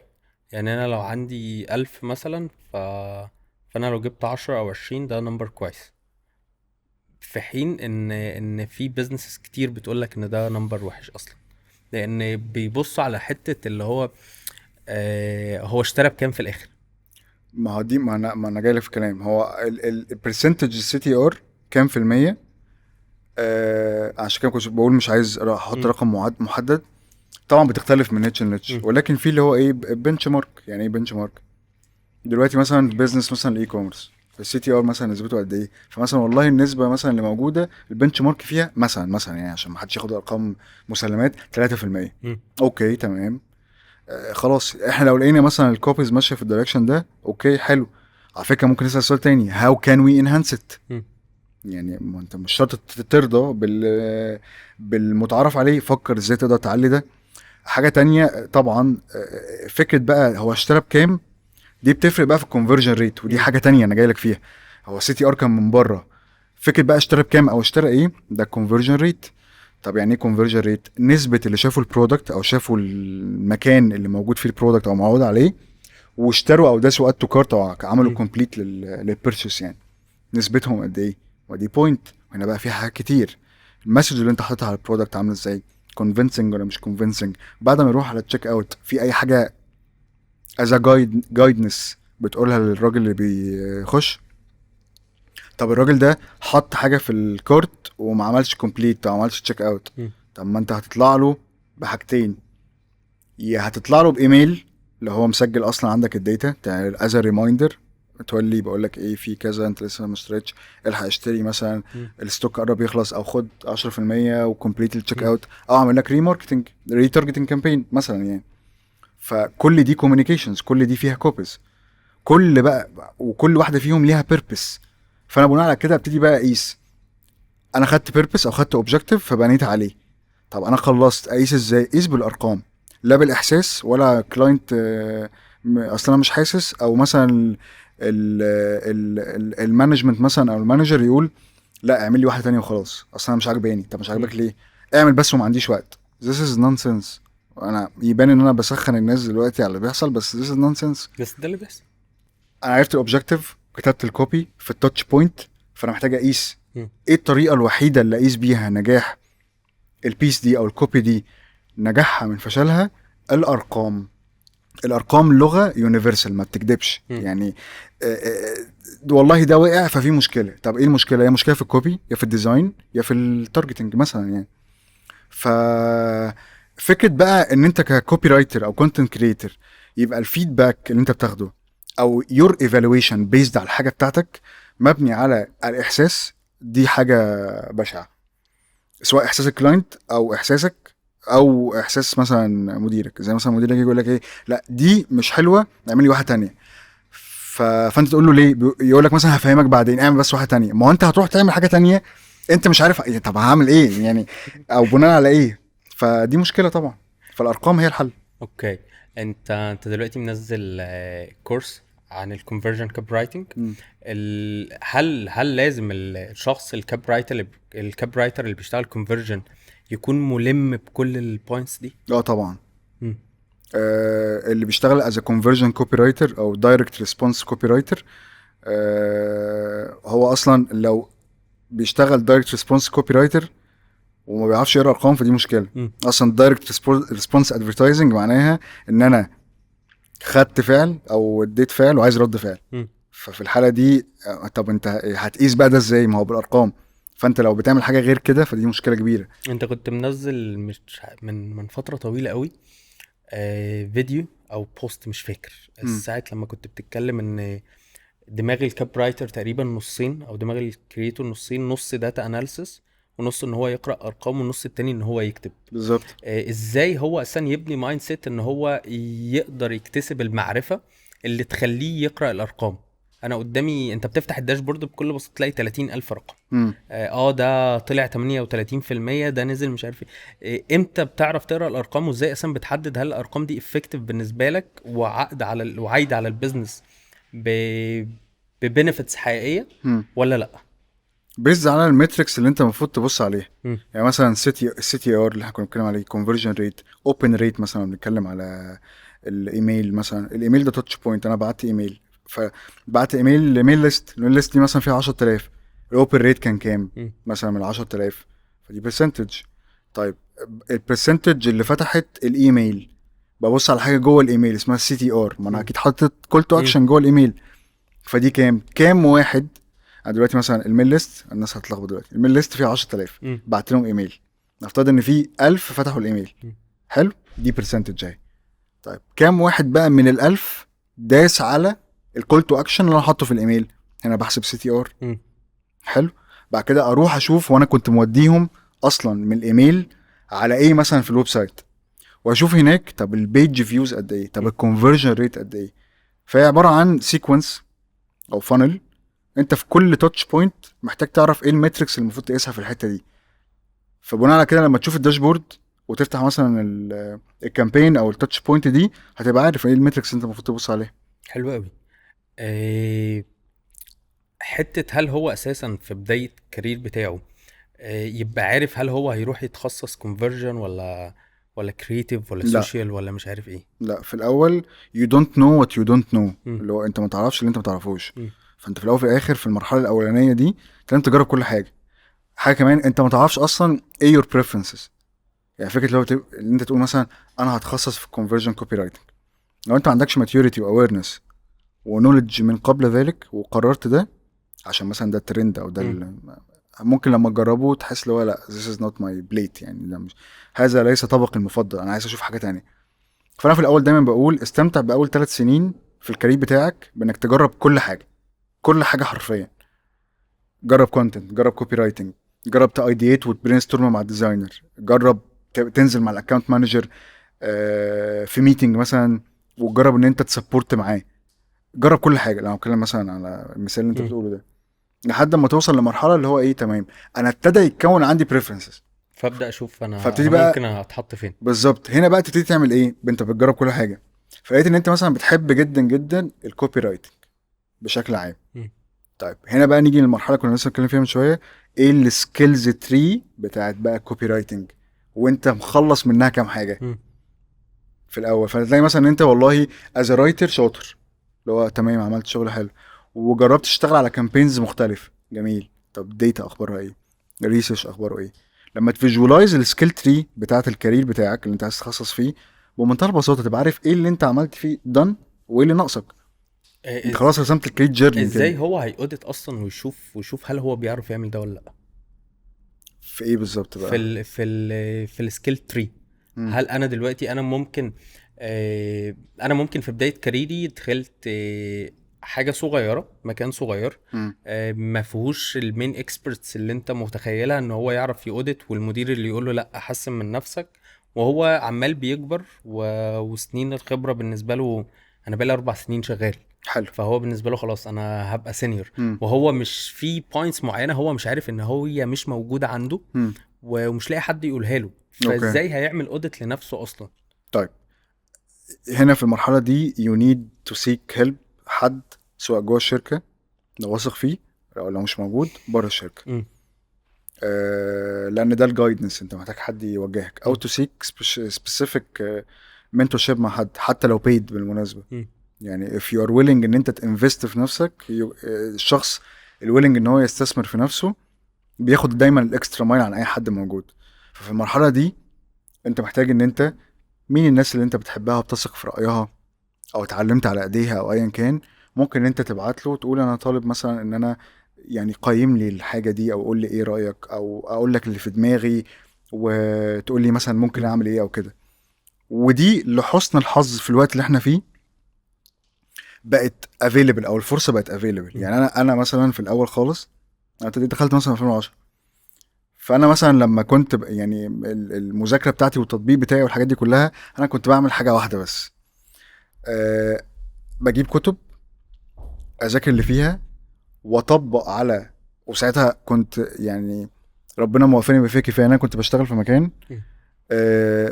يعني انا لو عندي 1000 مثلا، فانا لو جبت 10 او 20 ده number كويس، في حين ان في businesses كتير بتقولك ان ده number وحش اصلا، لان بيبصوا على حتة اللي هو هو اشترى بكام في الاخر. ما هو دي، ما انا جاي لك في الكلام. هو ال percentage CTR كام في المية؟ عشان كده كنت بقول مش عايز احط رقم محدد، طبعا بتختلف من niche ل niche، ولكن في اللي هو ايه benchmark. يعني ايه benchmark؟ دلوقتي مثلا business مثلا ال e-commerce، ال CTR مثلا نسبته قد ايه؟ فمثلا والله النسبة مثلا اللي موجودة ال benchmark فيها مثلا يعني عشان ما حدش ياخد ارقام مسلمات، 3%. okay تمام، خلاص احنا لو لقينا مثلا ال copies ماشية في ال direction ده، okay حلو. على فكرة ممكن نسال سؤال تاني، how can we enhance it؟ يعني ما انت مش شرط ترضى بالمتعارف عليه، فكر ازاي تقدر تعلي ده. حاجة تانية طبعا، فكرة بقى هو اشترى بكام، دي بتفرق بقى في ال conversion rate، ودي حاجة تانية انا جاي لك فيها. هو CTR كان من بره، فكرة بقى اشترى بكام او اشترى ايه، ده ال conversion rate. طب يعني ايه conversion rate؟ نسبه اللي شافوا ال product او شافوا المكان اللي موجود فيه ال product او معروض عليه واشتروا او داسوا add to cart او عملوا complete لل purchase، يعني نسبتهم قد ايه. ودي point. وهنا بقى في حاجات كتير، ال message اللي انت حاططها على ال product عامله ازاي، convincing ولا مش convincing، بعد ما يروح على ال checkout في اي حاجة as guidance بتقولها للراجل اللي بيخش. طب الراجل ده حط حاجة في ال cart وما عملش complete، ما عملش check out. طب ما انت هتطلع له بحاجتين، يا هتطلع له بايميل اللي هو مسجل اصلا عندك ال data as reminder، تولي بقول لك ايه في كذا، انت لسه ما اشتريتش، الحق اشتري مثلا، ال stock قرب يخلص، او خد 10% و complete ال check out، او اعمل لك remarketing retargeting campaign مثلا يعني. فكل دي communications، كل دي فيها copies، كل بقى وكل واحدة فيهم ليها purpose. فانا بناء على كده ابتدي بقى اقيس، انا خدت purpose او خدت objective فبنيت عليه. طب انا خلصت، اقيس ازاي؟ قيس بالارقام، لا بالاحساس ولا client اصلا انا مش حاسس، او مثلا ال management مثلا او ال manager يقول لا اعمل لي واحدة تانية وخلاص، اصلا انا مش عاجباني. طب مش عاجبك ليه؟ اعمل بس وما عنديش وقت. This is nonsense. انا يبان ان انا بسخن الناس دلوقتي على اللي بيحصل، بس this is nonsense. بس ده اللي بيحصل. انا عرفت ال objective، كتبت ال copy في ال touch point، فانا محتاج اقيس. ايه الطريقة الوحيدة اللي اقيس بيها نجاح ال piece دي او ال copy دي، نجاحها من فشلها؟ الارقام. الارقام لغة universal، ما بتكدبش. يعني والله ده وقع ففي مشكلة. طب ايه المشكلة؟ يا مشكلة في ال copy، يا في ال design، يا في ال targeting مثلا يعني. ف فكرة بقى ان انت ك copywriter او content creator يبقى ال feedback اللي انت بتاخده او your evaluation based على الحاجة بتاعتك مبني على الاحساس، دي حاجة بشعة، سواء احساس ال client او احساسك او احساس مثلا مديرك. زي مثلا مديرك يجي يقول لك ايه، لا دي مش حلوة، اعمل لي واحدة تانية. فانت تقول له ليه؟ يقول لك مثلا هفهمك بعدين، اعمل بس واحدة تانية. ما هو انت هتروح تعمل حاجة تانية انت مش عارف إيه، طب هعمل ايه يعني، او بناء على ايه؟ فدي مشكلة طبعا. فالارقام هي الحل. okay، انت دلوقتي منزل course عن ال conversion copywriting. هل لازم الشخص ال copywriter اللي بيشتغل conversion يكون ملم بكل ال points دي؟ اه طبعا. اللي بيشتغل as conversion copywriter او direct response copywriter، هو اصلا لو بيشتغل direct response copywriter وما بيعرفش يقرا ارقام فدي مشكلة. اصلا direct response advertising معناها ان انا خدت فعل او اديت فعل وعايز رد فعل. ففي الحالة دي طب انت هتقيس بقى ده ازاي؟ ما هو بالارقام. فانت لو بتعمل حاجة غير كده فدي مشكلة كبيرة. انت كنت منزل مش من فترة طويلة قوي فيديو او post مش فاكر، ساعة لما كنت بتتكلم ان دماغ ال copywriter تقريبا نصين، او دماغ ال creator نصين، نص data analysis ونص ان هو يقرا ارقام، والنص التاني ان هو يكتب. بالظبط. ازاي هو اصلا يبني mindset ان هو يقدر يكتسب المعرفة اللي تخليه يقرا الارقام؟ انا قدامي انت بتفتح ال dashboard بكل بساطة تلاقي 30,000 رقم. ده طلع 38%، ده نزل مش عارف ايه. امتى بتعرف تقرا الارقام، وازاي اصلا بتحدد هل الارقام دي effective بالنسبة لك وعقد على وعايده على ال business ب benefits حقيقية ولا لا؟ based على ال metrics اللي انت المفروض تبص عليها. يعني مثلا CTR اللي احنا كنا بنتكلم عليه، conversion rate، open rate مثلا، بنتكلم على الايميل مثلا. الايميل ده touch point، انا بعت ايميل، فبعت email ل mail list، ال mail list دي مثلا فيها 10,000، ال open rate كان كام مثلا من 10,000؟ فدي percentage. طيب ال percentage اللي فتحت الايميل، ببص على حاجة جوه الايميل اسمها CTR، ما انا اكيد حاطط call to action جوه الايميل، فدي كام واحد. انا دلوقتي مثلا ال mail list، الناس هتتلخبط دلوقتي، ال mail list فيها 10,000، بعت لهم ايميل، نفترض ان في 1000 فتحوا الايميل. حلو، دي percentage اهي. طيب كام واحد بقى من ال1000 داس على ال call to action اللي انا حاطه في الايميل؟ هنا بحسب CTR. حلو. بعد كده اروح اشوف وانا كنت موديهم اصلا من الايميل على ايه مثلا في ال website، واشوف هناك طب ال page views قد ايه، طب ال conversion rate قد ايه. فهي عبارة عن sequence او funnel، انت في كل touch point محتاج تعرف ايه ال metrics اللي المفروض تقيسها في الحتة دي. فبناء على كده لما تشوف ال dashboard وتفتح مثلا ال campaign او ال touch point دي، هتبقى عارف ايه ال metrics اللي انت المفروض تبص عليها. حلو قوي. حتة هل هو اساسا في بداية ال career بتاعه يبقى عارف هل هو هيروح يتخصص conversion ولا creative ولا لا. social ولا مش عارف ايه؟ لا، في الاول you don't know what you don't know، اللي هو انت ما تعرفش اللي انت ما تعرفوش. فانت في الاول وفي الاخر في المرحلة الاولانية دي انت لازم تجرب كل حاجة. حاجة كمان انت ما تعرفش اصلا ايه your preferences. يعني فكرة لو اللي انت تقول مثلا انا هتخصص في ال conversion copywriting، لو انت ما عندكش maturity و awareness و knowledge من قبل ذلك وقررت ده عشان مثلا ده الترند او ده ممكن لما تجربه تحس اللي هو لا، this is not my plate، يعني ده مش، هذا ليس طبقي المفضل، انا عايز اشوف حاجة تانية. فانا في الاول دايما بقول استمتع باول 3 سنين في ال career بتاعك بانك تجرب كل حاجه، كل حاجة حرفيا. جرب content، جرب copywriting، جرب ت ideate وت brainstorm مع ال designer، جرب تنزل مع ال account manager في meeting مثلا وتجرب ان انت ت support معاه. جرب كل حاجه، لو هتكلم مثلا على المثال اللي انت بتقوله ده، لحد ما توصل لمرحلة اللي هو ايه، تمام، انا ابتدى يتكون عندي preferences. فابدا اشوف انا فابتدي أنا بقى ممكن اتحط فين. بالظبط. هنا بقى تبتدي تعمل ايه؟ انت بتجرب كل حاجه، فلقيت ان انت مثلا بتحب جدا جدا ال copywriting بشكل عام. طيب، هنا بقى نيجي للمرحلة كنا لسه بنتكلم فيها من شويه، ايه ال skills tree بتاعت بقى ال copywriting وانت مخلص منها كام حاجة في الاول. فتلاقي مثلا ان انت والله as writer شاطر، اللي هو تمام، عملت شغل حلو وجربت تشتغل على campaigns مختلفه، جميل. طب data اخبارها ايه؟ research اخباره ايه؟ لما ت visualize ال skill tree بتاعت ال career بتاعك اللي انت عايز تتخصص فيه، بمنتهى البساطة تبقى عارف ايه اللي انت عملت فيه done وايه اللي ناقصك. انت خلاص رسمت ال career journey. ازاي هو هي audit اصلا ويشوف هل هو بيعرف يعمل ده ولا لا؟ في ايه بالظبط بقى؟ في ال skill tree. هل انا دلوقتي انا ممكن في بداية career ي دخلت حاجة صغيره، مكان صغير، ما فيهوش ال main experts اللي انت متخيلها ان هو يعرف ي audit، والمدير اللي يقول له لا احسن من نفسك، وهو عمال بيكبر وسنين الخبرة بالنسبة له، انا بقالي 4 سنين شغال. فهو بالنسبة له خلاص انا هبقى senior. وهو مش في points معينة هو مش عارف ان هي مش موجودة عنده ومش لاقي حد يقولها له. فازاي هيعمل audit لنفسه اصلا؟ طيب، هنا في المرحلة دي you need to seek help، حد سواء جوه الشركة لو واثق فيه، او لو مش موجود بره الشركه. لان ده ال guidance، انت محتاج حد يوجهك، او to seek specific mentorship مع حد، حتى لو paid بالمناسبه. يعني if you are willing ان انت ت invest في نفسك، الشخص ال willing ان هو يستثمر في نفسه بياخد دايما ال extra mile عن اي حد موجود. ففي المرحلة دي انت محتاج ان انت مين الناس اللي انت بتحبها وبتثق في رايها او اتعلمت على ايديها او ايا كان، ممكن انت تبعت له تقول انا طالب مثلا ان انا يعني قيم لي الحاجة دي، او قول لي ايه رايك، او اقول لك اللي في دماغي وتقول لي مثلا ممكن اعمل ايه او كده. ودي لحسن الحظ في الوقت اللي احنا فيه بقت available، او الفرصة بقت available. يعني انا مثلا في الاول خالص، انا ابتديت دخلت مثلا 2010، فانا مثلا لما كنت يعني المذاكرة بتاعتي والتطبيق بتاعي والحاجات دي كلها، انا كنت بعمل حاجة واحدة بس، بجيب كتب اذاكر اللي فيها واطبق على، وساعتها كنت يعني ربنا موفقني بفكرة كفايه، انا كنت بشتغل في مكان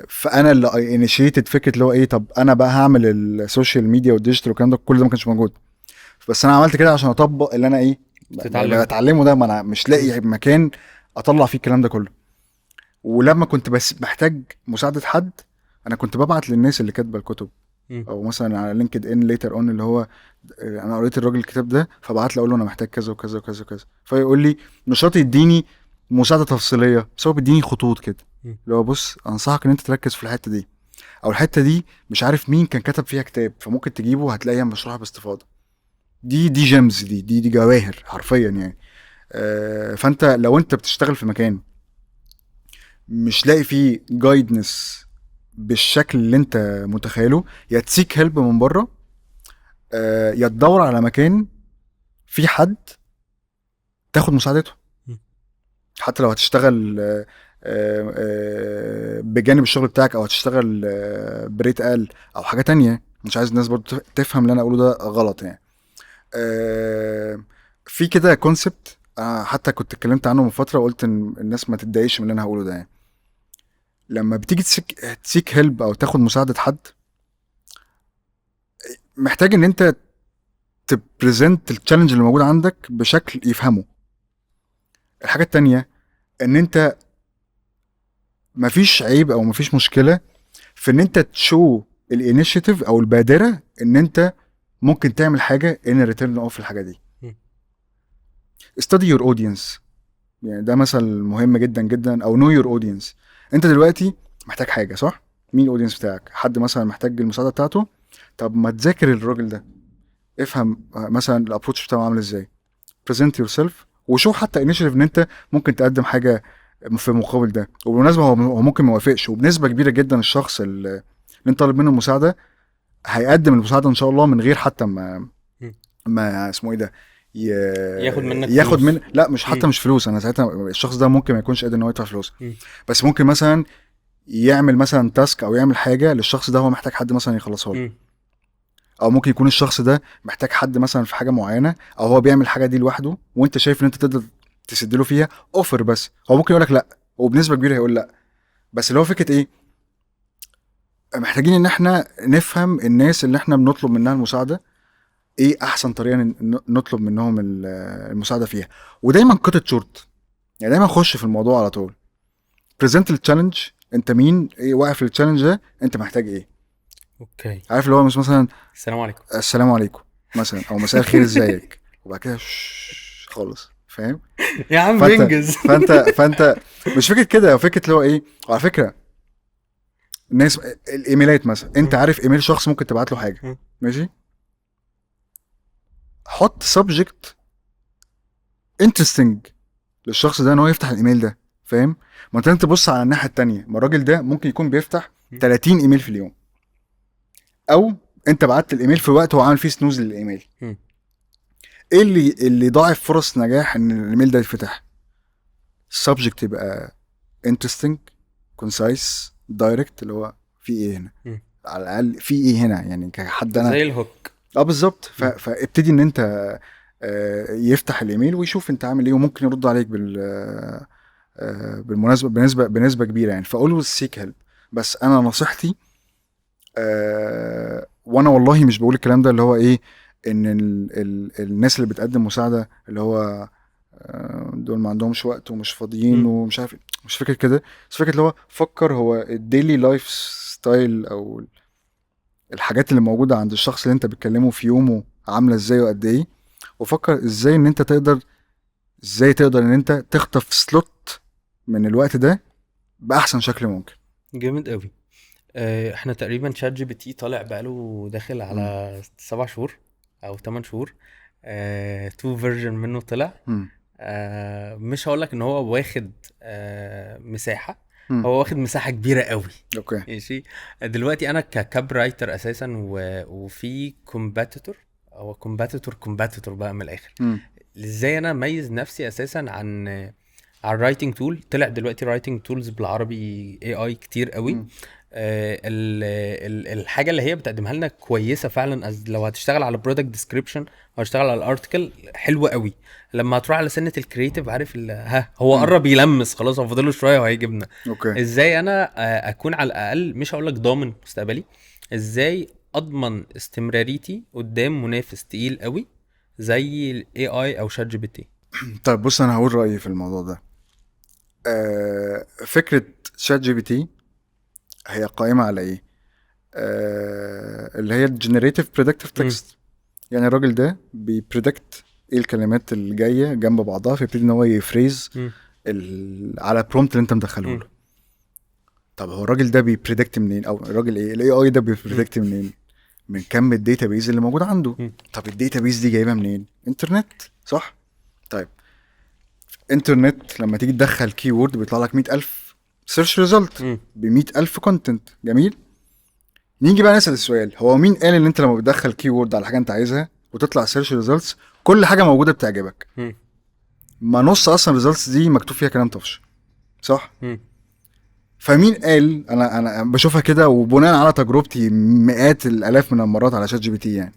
فانا اللي I initiated فكرة اللي هو ايه، طب انا بقى هعمل ال social media وال digital والكلام ده كل ده ما كانش موجود، بس انا عملت كده عشان اطبق اللي انا ايه تتعلمه. بتعلمه ده، ما انا مش لاقي مكان اطلع فيه الكلام ده كله. ولما كنت بس محتاج مساعدة حد، انا كنت ببعت للناس اللي كاتبه الكتب او مثلا على LinkedIn later on، اللي هو انا قريت الراجل الكتاب ده، فبعت له اقول له انا محتاج كذا وكذا وكذا وكذا، فيقول لي، مش شرط يديني مساعدة تفصيليه، بس هو بيديني خطوط كده، اللي هو بص، انصحك ان انت تركز في الحتة دي، او الحتة دي مش عارف مين كان كتب فيها كتاب، فممكن تجيبه هتلاقيها مشروحه باستفاضه. دي gems، دي جواهر حرفيا يعني. فانت لو انت بتشتغل في مكان مش لاقي فيه guidance بالشكل اللي انت متخيله، يا ت seek help من بره، يا تدور على مكان في حد تاخد مساعدته. حتى لو هتشتغل بجانب الشغل بتاعك، او هتشتغل ب rate اقل او حاجة تانية. مش عايز الناس برضو تفهم اللي انا اقوله ده غلط يعني. في كده concept حتى كنت اتكلمت عنه من فترة وقلت ان الناس ما تتضايقش من اللي انا هقوله ده يعني. لما بتيجي ت seek help او تاخد مساعدة حد، محتاج ان انت ت present ال challenge اللي موجود عندك بشكل يفهمه. الحاجة التانية ان انت مفيش عيب او مفيش مشكلة في ان انت ت show ال initiative او البادرة ان انت ممكن تعمل حاجة in return of الحاجة دي. Study your audience، يعني ده مثل مهم جدا جدا، او know your audience. انت دلوقتي محتاج حاجه، صح؟ مين ال audience بتاعك؟ حد مثلا محتاج المساعدة بتاعته. طب ما تذاكر الراجل ده، افهم مثلا ال approach بتاعه عامل ازاي، present yourself، وشوف حتى initiative ان انت ممكن تقدم حاجة في مقابل ده. وبالمناسبة هو ممكن ما يوافقش، وبنسبة كبيرة جدا الشخص اللي انت طالب منه المساعدة هيقدم المساعدة ان شاء الله من غير حتى ما اسمه ايه ده ياخد منك ياخد فلوس. من لا مش حتى مش فلوس. انا ساعتها الشخص ده ممكن ما يكونش قادر ان هو يدفع فلوس، بس ممكن مثلا يعمل مثلا task او يعمل حاجة للشخص ده هو محتاج حد مثلا يخلصها له، او ممكن يكون الشخص ده محتاج حد مثلا في حاجة معينة، او هو بيعمل الحاجة دي لوحده وانت شايف ان انت تقدر تسد له فيها، offer. بس هو ممكن يقول لك لا، وبنسبة كبيرة هيقول لا. بس اللي هو فكرة ايه، محتاجين ان احنا نفهم الناس اللي احنا بنطلب منها المساعدة ايه احسن طريقه نطلب منهم المساعدة فيها. ودايما cut it short، يعني دايما خش في الموضوع على طول، present ال challenge، انت مين، ايه واقف في ال challenge ده، انت محتاج ايه. okay. عارف اللي هو مش مثلا السلام عليكم، السلام عليكم مثلا، او مساء الخير ازيك، وبعد كده خالص، فاهم يا عم انجز. فانت مش فكرة كده، فكرة اللي هو ايه. وعلى فكرة الناس الايميلات مثلا، انت عارف ايميل شخص ممكن تبعت له حاجة، ماشي، حط subject interesting للشخص ده ان هو يفتح الايميل ده، فاهم؟ ما انت تبص على الناحية التانية، ما الراجل ده ممكن يكون بيفتح 30 ايميل في اليوم، او انت بعت الايميل في وقت هو عامل فيه snooze للايميل. ايه اللي ضاعف فرص نجاح ان الايميل ده يتفتح؟ ال subject يبقى interesting، concise، direct، اللي هو في ايه هنا، على الاقل في ايه هنا، يعني كحد انا زي ال hook. بالظبط. فابتدي ان انت يفتح الايميل ويشوف انت عامل ايه، وممكن يرد عليك بالمناسبة بنسبة كبيرة يعني. ف always seek help. بس انا نصيحتي، وانا والله مش بقول الكلام ده اللي هو ايه ان الناس اللي بتقدم مساعدة اللي هو دول ما عندهمش وقت ومش فاضيين ومش عارف، مش فكرة كده، بس فكرة اللي هو فكر هو ال daily lifestyle او الحاجات اللي موجودة عند الشخص اللي انت بتكلمه في يومه عامله ازاي وقد ايه، وفكر ازاي ان انت تقدر، ازاي تقدر ان انت تخطف slot من الوقت ده باحسن شكل ممكن. جامد قوي. احنا تقريبا ChatGPT طالع بقاله داخل على 7 شهور او 8 شهور، 2 version منه طلع. مش هقولك ان هو واخد مساحة، هو واخد مساحة كبيرة قوي. okay. ماشي. دلوقتي انا ك copywriter اساسا، وفي competitor، او competitor بقى من الاخر. ازاي انا اميز نفسي اساسا عن ال writing tool؟ طلع دلوقتي writing tools بالعربي AI كتير قوي. الحاجة اللي هي بتقدمها لنا كويسة فعلا، لو هتشتغل على product description او هتشتغل على ال article حلوة قوي. لما هتروح على سنة ال creative، عارف ها هو قرب يلمس خلاص، هو فاضل له شوية وهيجيبنا. okay. ازاي انا اكون على الاقل، مش هقول لك ضامن مستقبلي، ازاي اضمن استمراريتي قدام منافس تقيل قوي زي ال AI او ChatGPT؟ طيب بص، انا هقول رايي في الموضوع ده. فكرة ChatGPT هي قائمة على ايه؟ اللي هي generative predictive text. يعني الراجل ده بي predict ايه الكلمات اللي جاية جنب بعضها، فيبتدي ان هو ي phrase على prompt اللي انت مدخله له. طب هو الراجل ده بي predict منين؟ او الراجل ايه ال AI ده بي predict منين؟ من كم ال database اللي موجود عنده. طب ال database دي جايبها منين؟ انترنت، صح؟ طيب انترنت لما تيجي تدخل keyword بيطلع لك 100,000 search result ب 100,000 content. جميل. نيجي بقى نسال السؤال، هو مين قال ان انت لما بتدخل keyword على حاجة انت عايزها وتطلع search results كل حاجة موجودة بتعجبك؟ ما نص اصلا results دي مكتوب فيها كلام طفش، صح؟ فمين قال؟ انا بشوفها كده، وبناء على تجربتي مئات الالاف من المرات على ChatGPT، يعني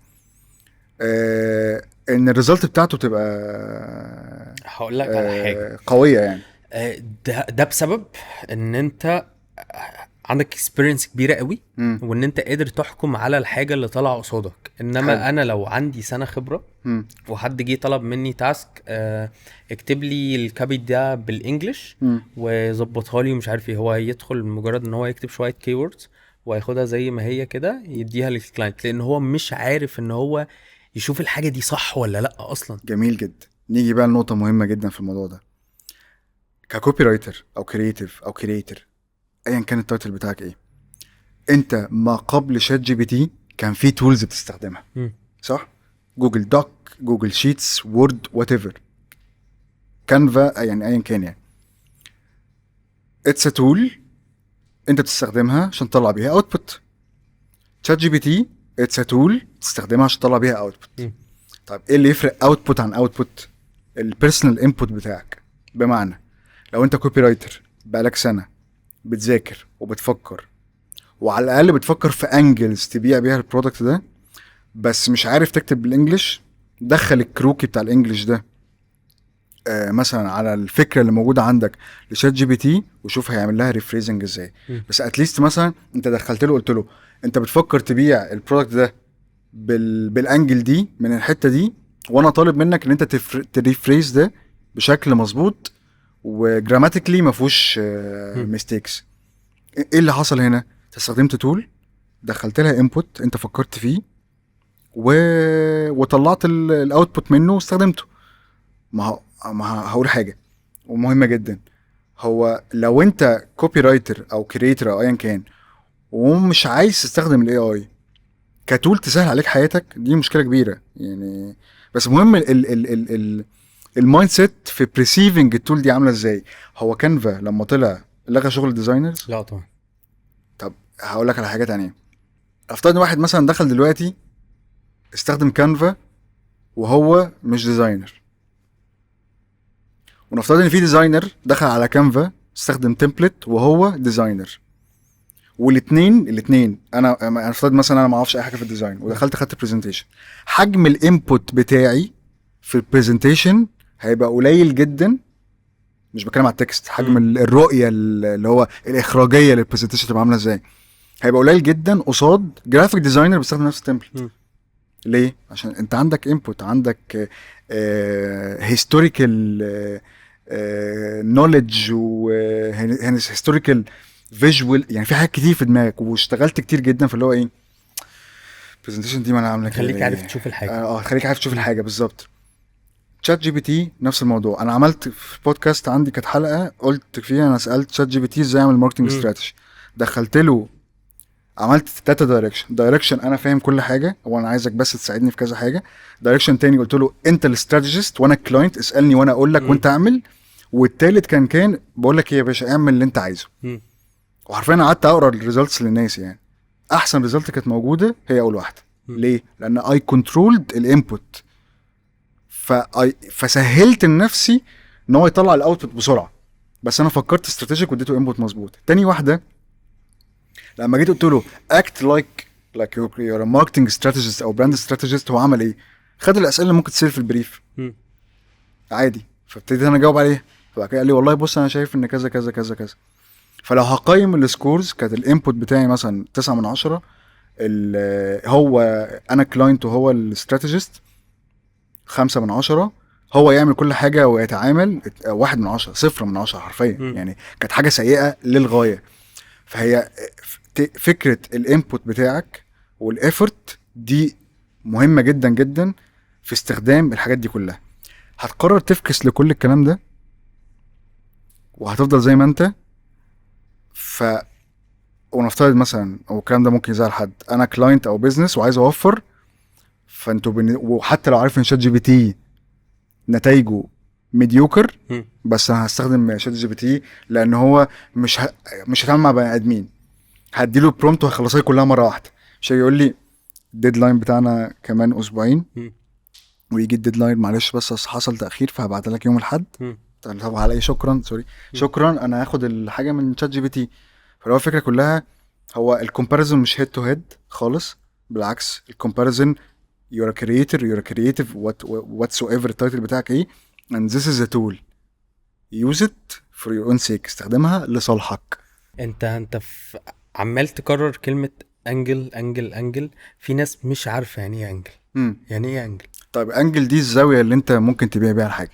ان ال result بتاعته تبقى، هقول لك على حاجة قوية يعني. ده بسبب ان انت عندك experience كبيرة قوي، وان انت قادر تحكم على الحاجة اللي طالعه قصادك. انما حلو. انا لو عندي سنة خبره وحد جه طلب مني task، اكتب لي ال copy ده بال English وظبطها لي ومش عارف ايه، هو هيدخل مجرد ان هو يكتب شوية keywords وهياخدها زي ما هي كده يديها لل client، لان هو مش عارف ان هو يشوف الحاجة دي صح ولا لا اصلا. جميل جدا. نيجي بقى لنقطة مهمة جدا في الموضوع ده. ك copywriter او creative او creator، ايا كان ال title بتاعك ايه، انت ما قبل ChatGPT كان في tools بتستخدمها، صح؟ Google Doc، Google Sheets، Word، whatever، Canva، يعني ايا كان. يعني it's a tool انت بتستخدمها عشان تطلع بيها output. ChatGPT it's a tool تستخدمها عشان تطلع بيها output. طيب ايه اللي يفرق output عن output؟ ال personal input بتاعك. بمعنى لو انت copywriter بقالك سنة بتذاكر وبتفكر، وعلى الاقل بتفكر في angles تبيع بيها ال product ده، بس مش عارف تكتب بال English، دخل الكروكي بتاع ال English ده مثلا على الفكرة اللي موجودة عندك ل ChatGPT وشوف هيعمل لها rephrasing ازاي. بس at least مثلا انت دخلت له قلت له انت بتفكر تبيع ال product ده بال angle دي من الحتة دي، وانا طالب منك ان انت ت rephrase ده بشكل مظبوط و grammatically ما فيهوش mistakes. ايه اللي حصل هنا؟ انت استخدمت tool، دخلت لها input انت فكرت فيه وطلعت ال output منه واستخدمته. ما هقول حاجة ومهمة جدا، هو لو انت copywriter او creator او ايا كان ومش عايز تستخدم ال AI ك tool تسهل عليك حياتك، دي مشكلة كبيرة يعني. بس مهم ال ال ال ال ال mindset في perceiving ال tool دي عامله ازاي. هو Canva لما طلع لغى شغل ال designers؟ لا طبعا. طب هقول لك على حاجة تانية. افترض ان واحد مثلا دخل دلوقتي استخدم Canva وهو مش designer، ونفترض ان في designer دخل على Canva استخدم template وهو designer، والاثنين انا افترض مثلا انا ما اعرفش اي حاجة في ال design ودخلت خدت presentation، حجم ال input بتاعي في ال presentation هيبقى قليل جدا. مش بتكلم على ال text، حجم الرؤية اللي هو الاخراجيه لل presentation تبقى عامله ازاي هيبقى قليل جدا قصاد graphic designer بيستخدم نفس ال template. ليه؟ عشان انت عندك input، عندك historical knowledge و historical visual، يعني في حاجات كتير في دماغك واشتغلت كتير جدا في اللي هو ايه ال presentation دي ما انا عامله كده. خليك عارف تشوف الحاجة. خليك عارف تشوف الحاجة بالظبط. ChatGPT نفس الموضوع. انا عملت في بودكاست عندي كانت حلقة قلت فيها انا سالت ChatGPT ازاي اعمل marketing strategy، دخلت له عملت 3 direction. direction انا فاهم كل حاجة وانا عايزك بس تساعدني في كذا حاجة. direction تاني قلت له انت ال strategist وانا ال client، اسالني وانا اقول لك وانت اعمل. والتالت كان بقول لك ايه يا باشا اعمل اللي انت عايزه. وحرفيا قعدت اقرا ال results للناس، يعني احسن result كانت موجودة هي اول واحدة. ليه؟ لان I controlled ال input، فسهلت لنفسي ان هو يطلع ال output بسرعة، بس انا فكرت strategic واديته input مظبوط. تاني واحدة لما جيت قلت له act like you're a marketing strategist او brand strategist، هو عمل ايه؟ خد الاسئلة اللي ممكن تصير في ال brief عادي، فابتديت انا اجاوب عليها. فبعد كده قال لي والله بص انا شايف ان كذا كذا كذا كذا. فلو هقيم ال scores كانت ال input بتاعي مثلا 9 من 10، هو انا client وهو ال strategist 5 من 10، هو يعمل كل حاجة ويتعامل 1 من 10، 0 من 10 حرفيا. يعني كانت حاجة سيئه للغاية. فهي فكرة ال input بتاعك وال effort دي مهمة جدا جدا في استخدام الحاجات دي كلها. هتقرر تفكس لكل الكلام ده وهتفضل زي ما انت. ونفترض مثلا، او الكلام ده ممكن يزعل حد، انا client او business وعايز اوفر، فانتوا وحتى لو عارف ان ChatGPT نتائجه mediocre، بس انا هستخدم ChatGPT لان هو مش هتعامل مع بني ادمين، هديله prompt وهيخلصها كلها مرة واحدة، مش هيقول لي ال deadline بتاعنا كمان اسبوعين ويجي ال deadline معلش بس حصل تاخير فهبعت لك يوم الاحد. طب على ايه؟ شكرا، sorry، شكرا، انا هاخد الحاجة من ChatGPT. فلو الفكرة كلها هو ال comparison مش head to head خالص، بالعكس ال comparison you're a creator, you're a creative, whatsoever ال title بتاعك ايه، and this is a tool, use it for your own sake، استخدمها لصالحك. انت عمال تكرر كلمة angle angle angle، في ناس مش عارفة يعني ايه angle. يعني ايه angle؟ طيب angle دي الزاوية اللي انت ممكن تبيع بيها الحاجة.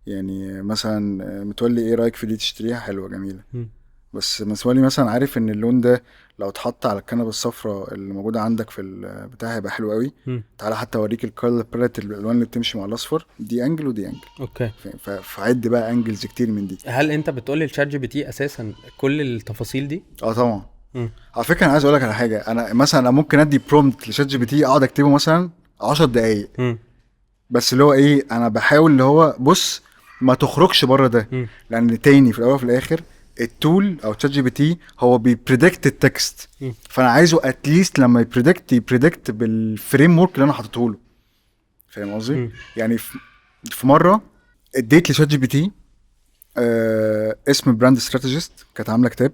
يعني مثلا متولي ايه رأيك في دي تشتريها؟ حلوة جميلة. بس متولي مثلا عارف ان اللون ده لو اتحط على الكنبة الصفراء اللي موجودة عندك في البتاع هيبقى حلو قوي. تعالى حتى اوريك ال color palette، الالوان اللي بتمشي مع الاصفر دي angle ودي angle. okay. فعد بقى angles كتير من دي. هل انت بتقولي ال ChatGPT اساسا كل التفاصيل دي؟ اه طبعا. على فكرة انا عايز اقول لك على حاجة، انا مثلا انا ممكن ادي prompt ل ChatGPT اقعد اكتبه مثلا 10 دقائق، بس اللي هو ايه، انا بحاول اللي هو بص ما تخرجش بره ده، لان تاني في الاول وفي الاخر ال tool او ChatGPT هو بي predict ال text، فانا عايزه at least لما ي predict ي predict بال framework اللي انا حاطته له، فاهم قصدي؟ يعني في مرة اديت ل ChatGPT اسم brand strategist كانت عامله كتاب،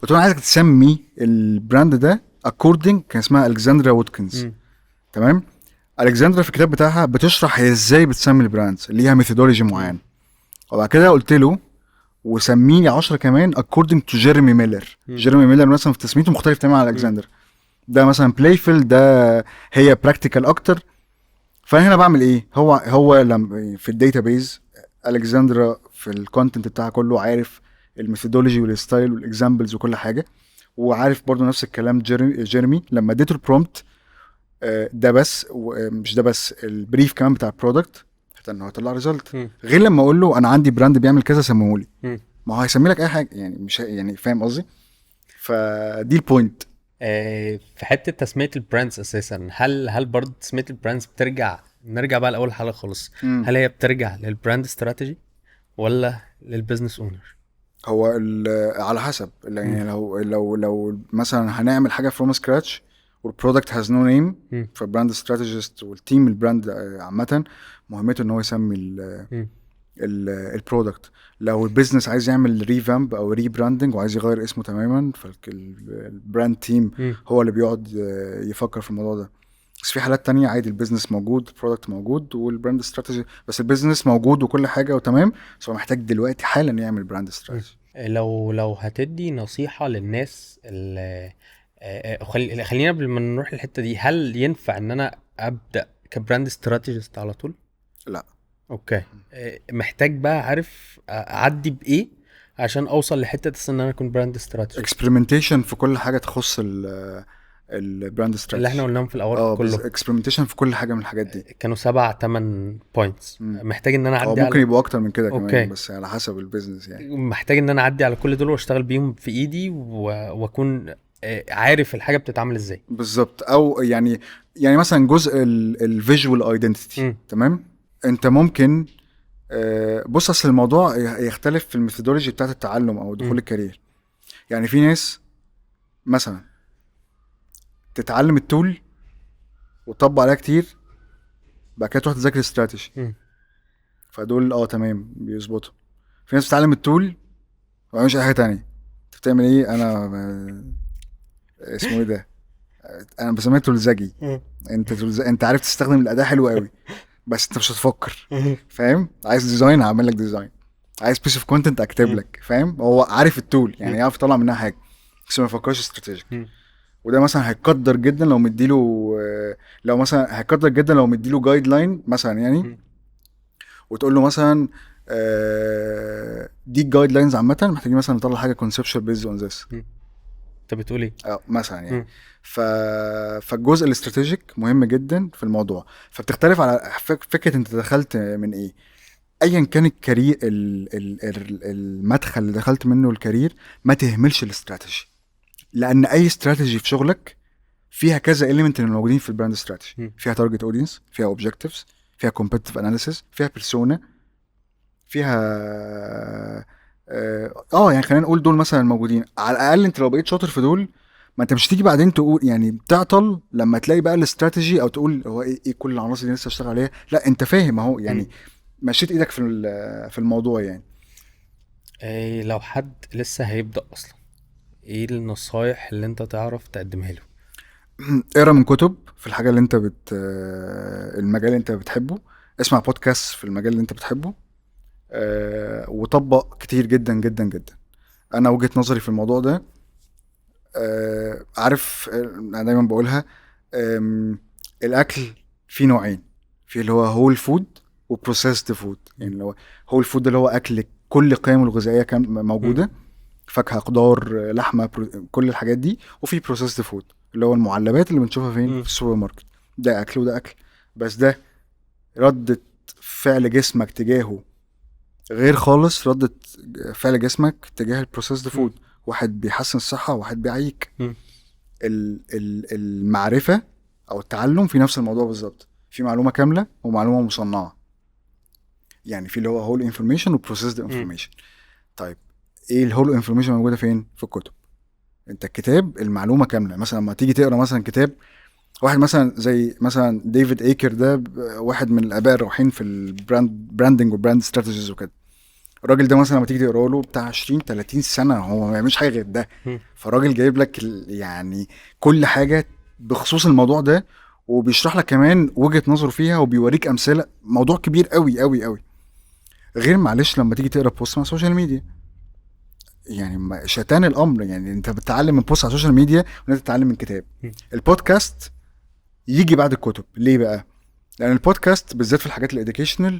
قلت له انا عايزك تسمي ال brand ده according، كان اسمها الكسندرا ووتكنز، تمام؟ الكسندرا في الكتاب بتاعها بتشرح هي ازاي بتسمي ال brands، ليها methodology معين. وبعد كده قلت له وسميني 10 كمان according to جيرمي ميلر. جيرمي ميلر مثلا في تسميته مختلف تماما عن الكسندر، ده مثلا playful، ده هي practical اكتر. فانا هنا بعمل ايه؟ هو لما في ال database الكسندرا في ال content بتاعها كله عارف ال methodology وال style وال examples وكل حاجة، وعارف برضو نفس الكلام جيرمي لما اديته ال prompt ده بس، مش ده بس، ال brief كمان بتاع ال product، حتى انه هيطلع result. غير لما اقول له انا عندي brand بيعمل كذا سموه لي، ما هو هيسمي لك اي حاجة يعني، مش يعني فاهم قصدي؟ فدي ال point. في حتة تسميه ال brands اساسا، هل برضه تسميه ال brands بترجع، نرجع بقى لاول حلقة خالص، هل هي بترجع لل brand strategy ولا لل business owner؟ هو على حسب يعني، لو مثلا هنعمل حاجة from scratch وال product has no name، فال brand strategist وال team ال brand عامة مهمته ان هو يسمي ال product. لو ال business عايز يعمل revamp او rebranding وعايز يغير اسمه تماما، فال brand team هو اللي بيقعد يفكر في الموضوع ده. بس في حالات تانية عادي، ال business موجود، ال product موجود، وال brand strategy، بس ال business موجود وكل حاجة وتمام، بس هو محتاج دلوقتي حالا يعمل brand strategy. لو هتدي نصيحة للناس اللي خلينا قبل ما نروح للحتة دي، هل ينفع ان انا ابدا ك brand strategist على طول؟ لا. okay، محتاج بقى عارف اعدي بايه عشان اوصل لحته ان انا اكون brand strategist؟ experimentation في كل حاجة تخص ال brand strategy اللي احنا قلناهم في الاول كله، experimentation في كل حاجة من الحاجات دي. كانوا 7-8 points. محتاج ان انا اعدي، ممكن يبقوا اكتر من كده كمان، بس على حسب ال business يعني. محتاج ان انا اعدي على كل دول واشتغل بيهم في ايدي واكون عارف الحاجة بتتعمل ازاي بالظبط. او يعني مثلا جزء ال visual identity، تمام؟ انت ممكن بص، اصل الموضوع يختلف في ال methodology بتاعت التعلم او دخول ال career. يعني في ناس مثلا تتعلم ال tool وتطبق عليها كتير، بعد كده تروح تذاكر استراتيجي، فدول تمام بيظبطوا. في ناس بتتعلم ال tool وما مش اي حاجة تانية. انت بتعمل ايه؟ انا اسمه ايه ده، انا بسميه تولزجي. انت عارف تستخدم الاداة حلو قوي، بس انت مش هتفكر، فاهم؟ عايز design هعمل لك design، عايز piece of content اكتب لك، فاهم؟ هو عارف ال tool يعني، يعرف يطلع منها حاجة، بس ما يفكرش strategic. وده مثلا هيقدر جدا لو مديله، لو مثلا هيقدر جدا لو مديله guideline مثلا يعني، وتقول له مثلا دي ال guidelines عامة، محتاجين مثلا نطلع حاجة conceptual based on this. انت بتقول ايه مثلا يعني. فالجزء ال strategic مهم جدا في الموضوع. فبتختلف على فكرة انت دخلت من ايه، ايا كان ال career المدخل اللي دخلت منه ال career، ما تهملش الاستراتيجي، لان اي استراتيجي في شغلك فيها كذا element اللي موجودين في ال brand strategy. فيها target audience، فيها objectives، فيها competitive analysis، فيها persona، فيها يعني خلينا نقول دول مثلا موجودين. على الاقل انت لو بقيت شاطر في دول، ما انت مش تيجي بعدين تقول يعني بتعطل لما تلاقي بقى الاستراتيجي، او تقول هو ايه كل العناصر اللي لسه اشتغل عليها. لا، انت فاهم اهو يعني، مشيت ايدك في الموضوع يعني. إيه لو حد لسه هيبدأ اصلا، ايه النصايح اللي انت تعرف تقدمها له؟ اقرا من كتب في الحاجة اللي انت المجال اللي انت بتحبه، اسمع بودكاست في المجال اللي انت بتحبه، وطبق كتير جدا جدا جدا. انا وجهة نظري في الموضوع ده، عارف انا دايما بقولها، الاكل فيه نوعين، في اللي هو whole food و processed food. يعني اللي هو whole food اللي هو اكل كل قيمة الغذائية كان موجودة، فاكهة، خضار، لحمه، كل الحاجات دي. وفي processed food اللي هو المعلبات اللي بنشوفها فين؟ في السوبر ماركت. ده اكل وده اكل، بس ده ردة فعل جسمك تجاهه غير خالص ردة فعل جسمك تجاه ال processed food. واحد بيحسن الصحة وواحد بيعيك. المعرفة او التعلم في نفس الموضوع بالظبط، في معلومة كاملة ومعلومه مصنعه، يعني في اللي هو whole information و processed information. طيب ايه ال whole information؟ موجودة فين؟ في الكتب. انت الكتاب المعلومة كاملة. مثلا لما تيجي تقرا مثلا كتاب واحد مثلا زي مثلا ديفيد ايكر، ده واحد من الاباء الروحيين في ال branding و brand strategies وكده. الراجل ده مثلا لما تيجي تقرا له بتاع 20 30 سنة هو ما بيعملش حاجة غير ده. فالراجل جايب لك يعني كل حاجة بخصوص الموضوع ده، وبيشرح لك كمان وجهه نظره فيها، وبيوريك امثلة. موضوع كبير قوي قوي قوي. غير معلش لما تيجي تقرا post على ال social media، يعني شتان الامر. يعني انت بتتعلم من post على ال social media وانت بتتعلم من كتاب. البودكاست يجي بعد الكتب. ليه بقى؟ لان البودكاست بالذات في الحاجات ال educational،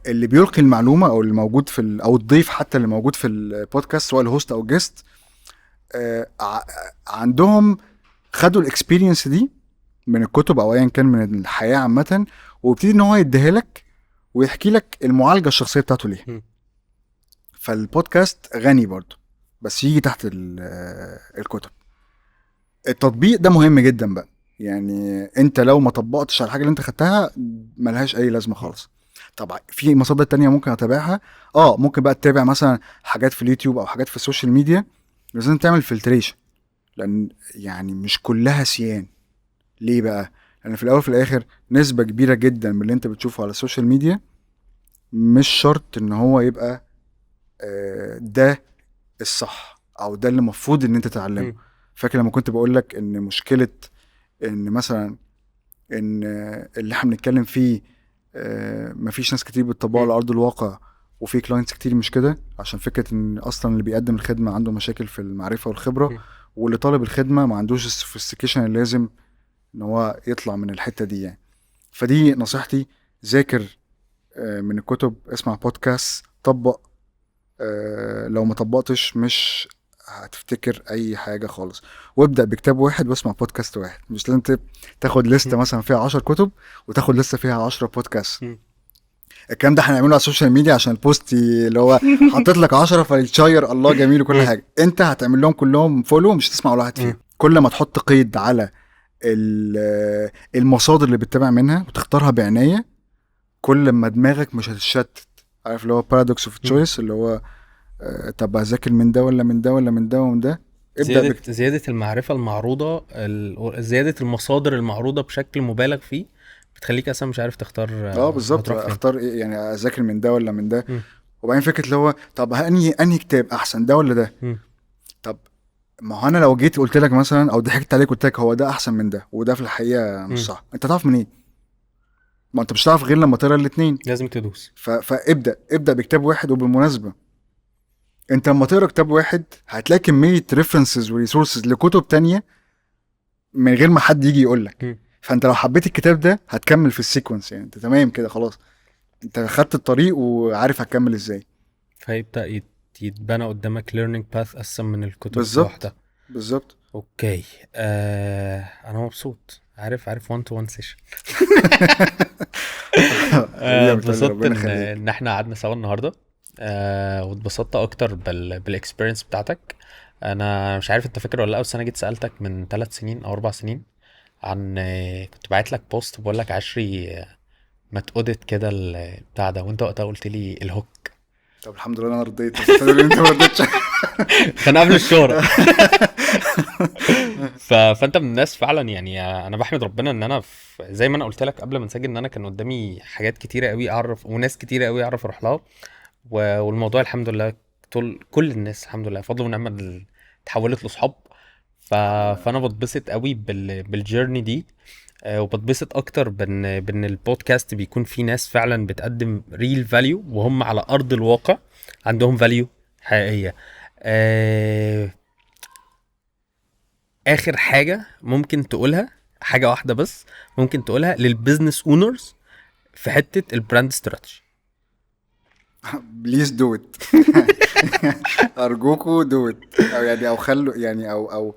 اللي بيلقي المعلومة او اللي موجود في او الضيف حتى اللي موجود في البودكاست سواء ال host او ال guest، عندهم خدوا ال experience دي من الكتب او ايا كان من الحياة عامة، وابتدي ان هو يديها لك ويحكي لك المعالجة الشخصية بتاعته ليه. فالبودكاست غني برضو، بس يجي تحت الكتب. التطبيق ده مهم جدا بقى، يعني انت لو ما طبقتش على الحاجة اللي انت خدتها ملهاش اي لازمه خالص. طبعا في مصادر تانية ممكن اتابعها، ممكن بقى تتابع مثلا حاجات في اليوتيوب او حاجات في ال social media، لازم تعمل filtration، لان يعني مش كلها سيان. ليه بقى؟ لان في الاول وفي الاخر نسبه كبيرة جدا من اللي انت بتشوفه على ال social media مش شرط ان هو يبقى ده الصح او ده اللي المفروض ان انت تتعلمه. فاكر لما كنت بقول لك ان مشكلة ان مثلا ان اللي احنا بنتكلم فيه مفيش ناس كتير بتطبقه على ارض الواقع، وفي clients كتير مش كده، عشان فكرة ان اصلا اللي بيقدم الخدمة عنده مشاكل في المعرفة والخبرة، واللي طالب الخدمة ما عندوش ال sophistication اللازم ان هو يطلع من الحتة دي يعني. فدي نصيحتي، ذاكر من الكتب، اسمع بودكاست، طبق. لو ما طبقتش مش هتفتكر اي حاجة خالص. وابدا بكتاب واحد واسمع بودكاست واحد، مش لازم تاخد لستة مثلا فيها 10 كتب وتاخد لستة فيها 10 بودكاست. الكلام ده هنعمله على ال social media عشان ال post اللي هو حطيت لك 10 فيتشير الله جميل وكل حاجة، انت هتعمل لهم كلهم follow، مش تسمع ولا واحد فيهم. كل ما تحط قيد على المصادر اللي بتتابع منها وتختارها بعناية، كل ما دماغك مش هتتشتت. عارف اللي هو paradox of choice، اللي هو طب اذاكر من ده ولا من ده ولا من ده ومن ده. ابدا زيادة المعرفة المعروضة، زيادة المصادر المعروضة بشكل مبالغ فيه بتخليك اصلا مش عارف تختار. بالظبط، اختار ايه يعني، اذاكر من ده ولا من ده. وبعدين فكرة اللي هو طب انهي كتاب احسن، ده ولا ده؟ طب ما هو انا لو جيت قلت لك مثلا او ضحكت عليك قلت لك هو ده احسن من ده وده في الحقيقة مش صح، انت تعرف منين؟ ما انت مش هتعرف غير لما تقرا الاثنين. لازم تدوس. فابدا بكتاب واحد. وبالمناسبة انت لما تقرا كتاب واحد هتلاقي كمية references و resources لكتب تانية من غير ما حد يجي يقول لك. فانت لو حبيت الكتاب ده هتكمل في ال sequence، يعني انت تمام كده خلاص، انت خدت الطريق وعارف هتكمل ازاي. فيبدا يتبنى قدامك learning path احسن من الكتب لوحدها. بالظبط. okay. انا مبسوط. عارف 1 to 1 session. اتبسطت ان احنا قعدنا سوا النهارده، واتبسطت اكتر بال experience بتاعتك. انا مش عارف انت فاكر ولا لا، بس انا جيت سالتك من 3 سنين او 4 سنين عن، كنت بعت لك post بقول لك عشري ما تقودت كده بتاع ده، وانت وقتها قلت لي ال hook. طب الحمد لله انا رضيت. انت ما رضيتش. كان قبل الشهرة. فانت من الناس فعلا، يعني انا بحمد ربنا ان انا زي ما انا قلت لك قبل ما نسجل ان انا كان قدامي حاجات كتيرة قوي اعرف وناس كتيرة قوي اعرف اروح لها، والموضوع الحمد لله طول كل الناس الحمد لله فضل ونعمه اتحولت لاصحاب. فانا بتبسط قوي بال journey دي، وبتبسط اكتر بان البودكاست بيكون فيه ناس فعلا بتقدم real value وهم على ارض الواقع عندهم value حقيقية. اخر حاجة ممكن تقولها، حاجة واحدة بس ممكن تقولها لل business owners في حتة ال brand strategy. please do it. ارجوكوا do it. او يعني او خلوا يعني او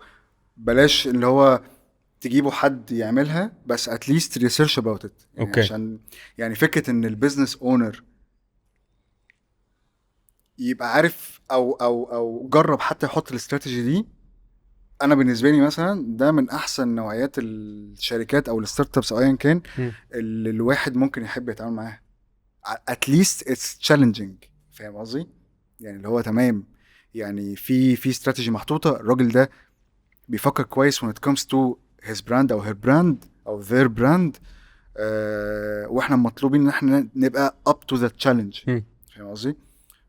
بلاش اللي هو تجيبوا حد يعملها، بس at least research about it. يعني okay. عشان يعني فكرة ان ال business owner يبقى عارف او جرب حتى يحط الاستراتيجي دي. انا بالنسبة لي مثلا ده من احسن نوعيات الشركات او ال startups او ايا كان اللي الواحد ممكن يحب يتعامل معاها. at least it's challenging، فاهم قصدي؟ يعني اللي هو تمام، يعني في استراتيجي محطوطه، الراجل ده بيفكر كويس when it comes to his brand او her brand او their brand، واحنا مطلوبين ان احنا نبقى up to the challenge، فاهم قصدي؟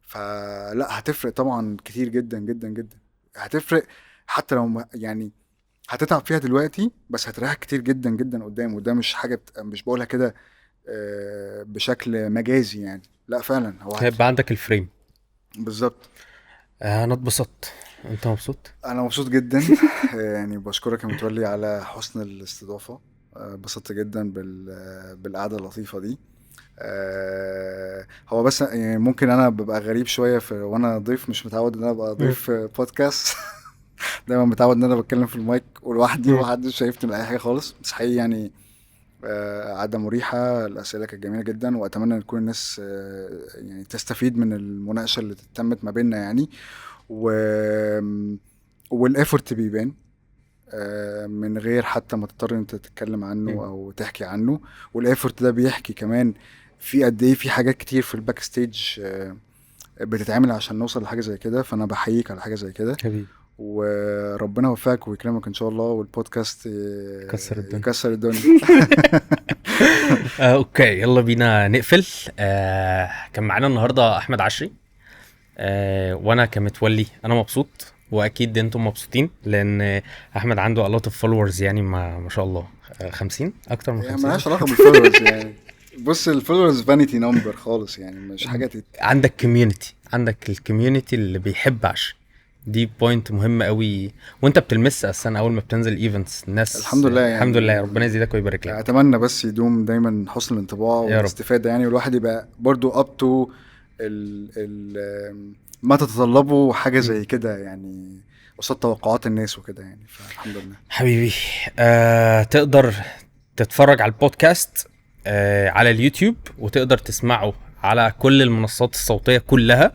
فلا هتفرق طبعا كتير جدا جدا جدا، هتفرق حتى لو يعني هتتعب فيها دلوقتي، بس هتريحك كتير جدا جدا قدام. وده مش حاجة مش بقولها كده بشكل مجازي يعني، لا فعلا هو هيبقى عندك ال frame بالظبط. انا اتبسطت. انت مبسوط؟ انا مبسوط جدا. يعني بشكرك يا متولي على حسن الاستضافة، اتبسطت جدا بالقعده اللطيفة دي. هو بس يعني ممكن انا ببقى غريب شوية في وانا ضيف، مش متعود ان انا ابقى ضيف في بودكاست. دايما متعود ان انا بتكلم في المايك ولوحدي ومحدش شايفني ولا اي حاجة خالص. بس حقيقي يعني قعدة مريحه، الاسئلة كانت جميلة جدا، واتمنى ان تكون الناس يعني تستفيد من المناقشة اللي تمت ما بيننا يعني. وال effort بيبان من غير حتى ما تضطر انت تتكلم عنه او تحكي عنه. وال effort ده بيحكي كمان في قد ايه في حاجات كتير في ال backstage بتتعمل عشان نوصل لحاجة زي كده. فانا بحييك على حاجة زي كده حبيبي، وربنا يوفقك ويكرمك ان شاء الله، والبودكاست يكسر الدنيا، يكسر الدنيا. okay يلا بينا نقفل. كان معانا النهارده احمد عشري، وانا كمتولي انا مبسوط، واكيد انتم مبسوطين لان احمد عنده a lot of followers يعني ما شاء الله 50 اكتر من 50. مالهاش علاقة بال followers يعني، بص ال followers vanity number خالص يعني، مش حاجة عندك community، عندك ال community اللي بيحب عشري، دي point مهمة قوي، وانت بتلمسها اصلا اول ما بتنزل events الناس. الحمد لله يعني، الحمد لله، ربنا يزيدك ويبارك لك. اتمنى بس يدوم دايما حسن الانطباع والاستفادة يعني، والواحد يبقى برضو up to ما تتطلبه حاجة زي كده يعني، قصاد توقعات الناس وكده يعني. فالحمد لله حبيبي. تقدر تتفرج على البودكاست على اليوتيوب، وتقدر تسمعه على كل المنصات الصوتية كلها.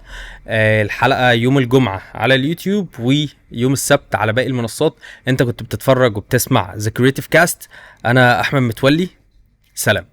الحلقة يوم الجمعة على اليوتيوب ويوم السبت على باقي المنصات. انت كنت بتتفرج وبتسمع The Creative Cast. انا احمد متولي، سلام.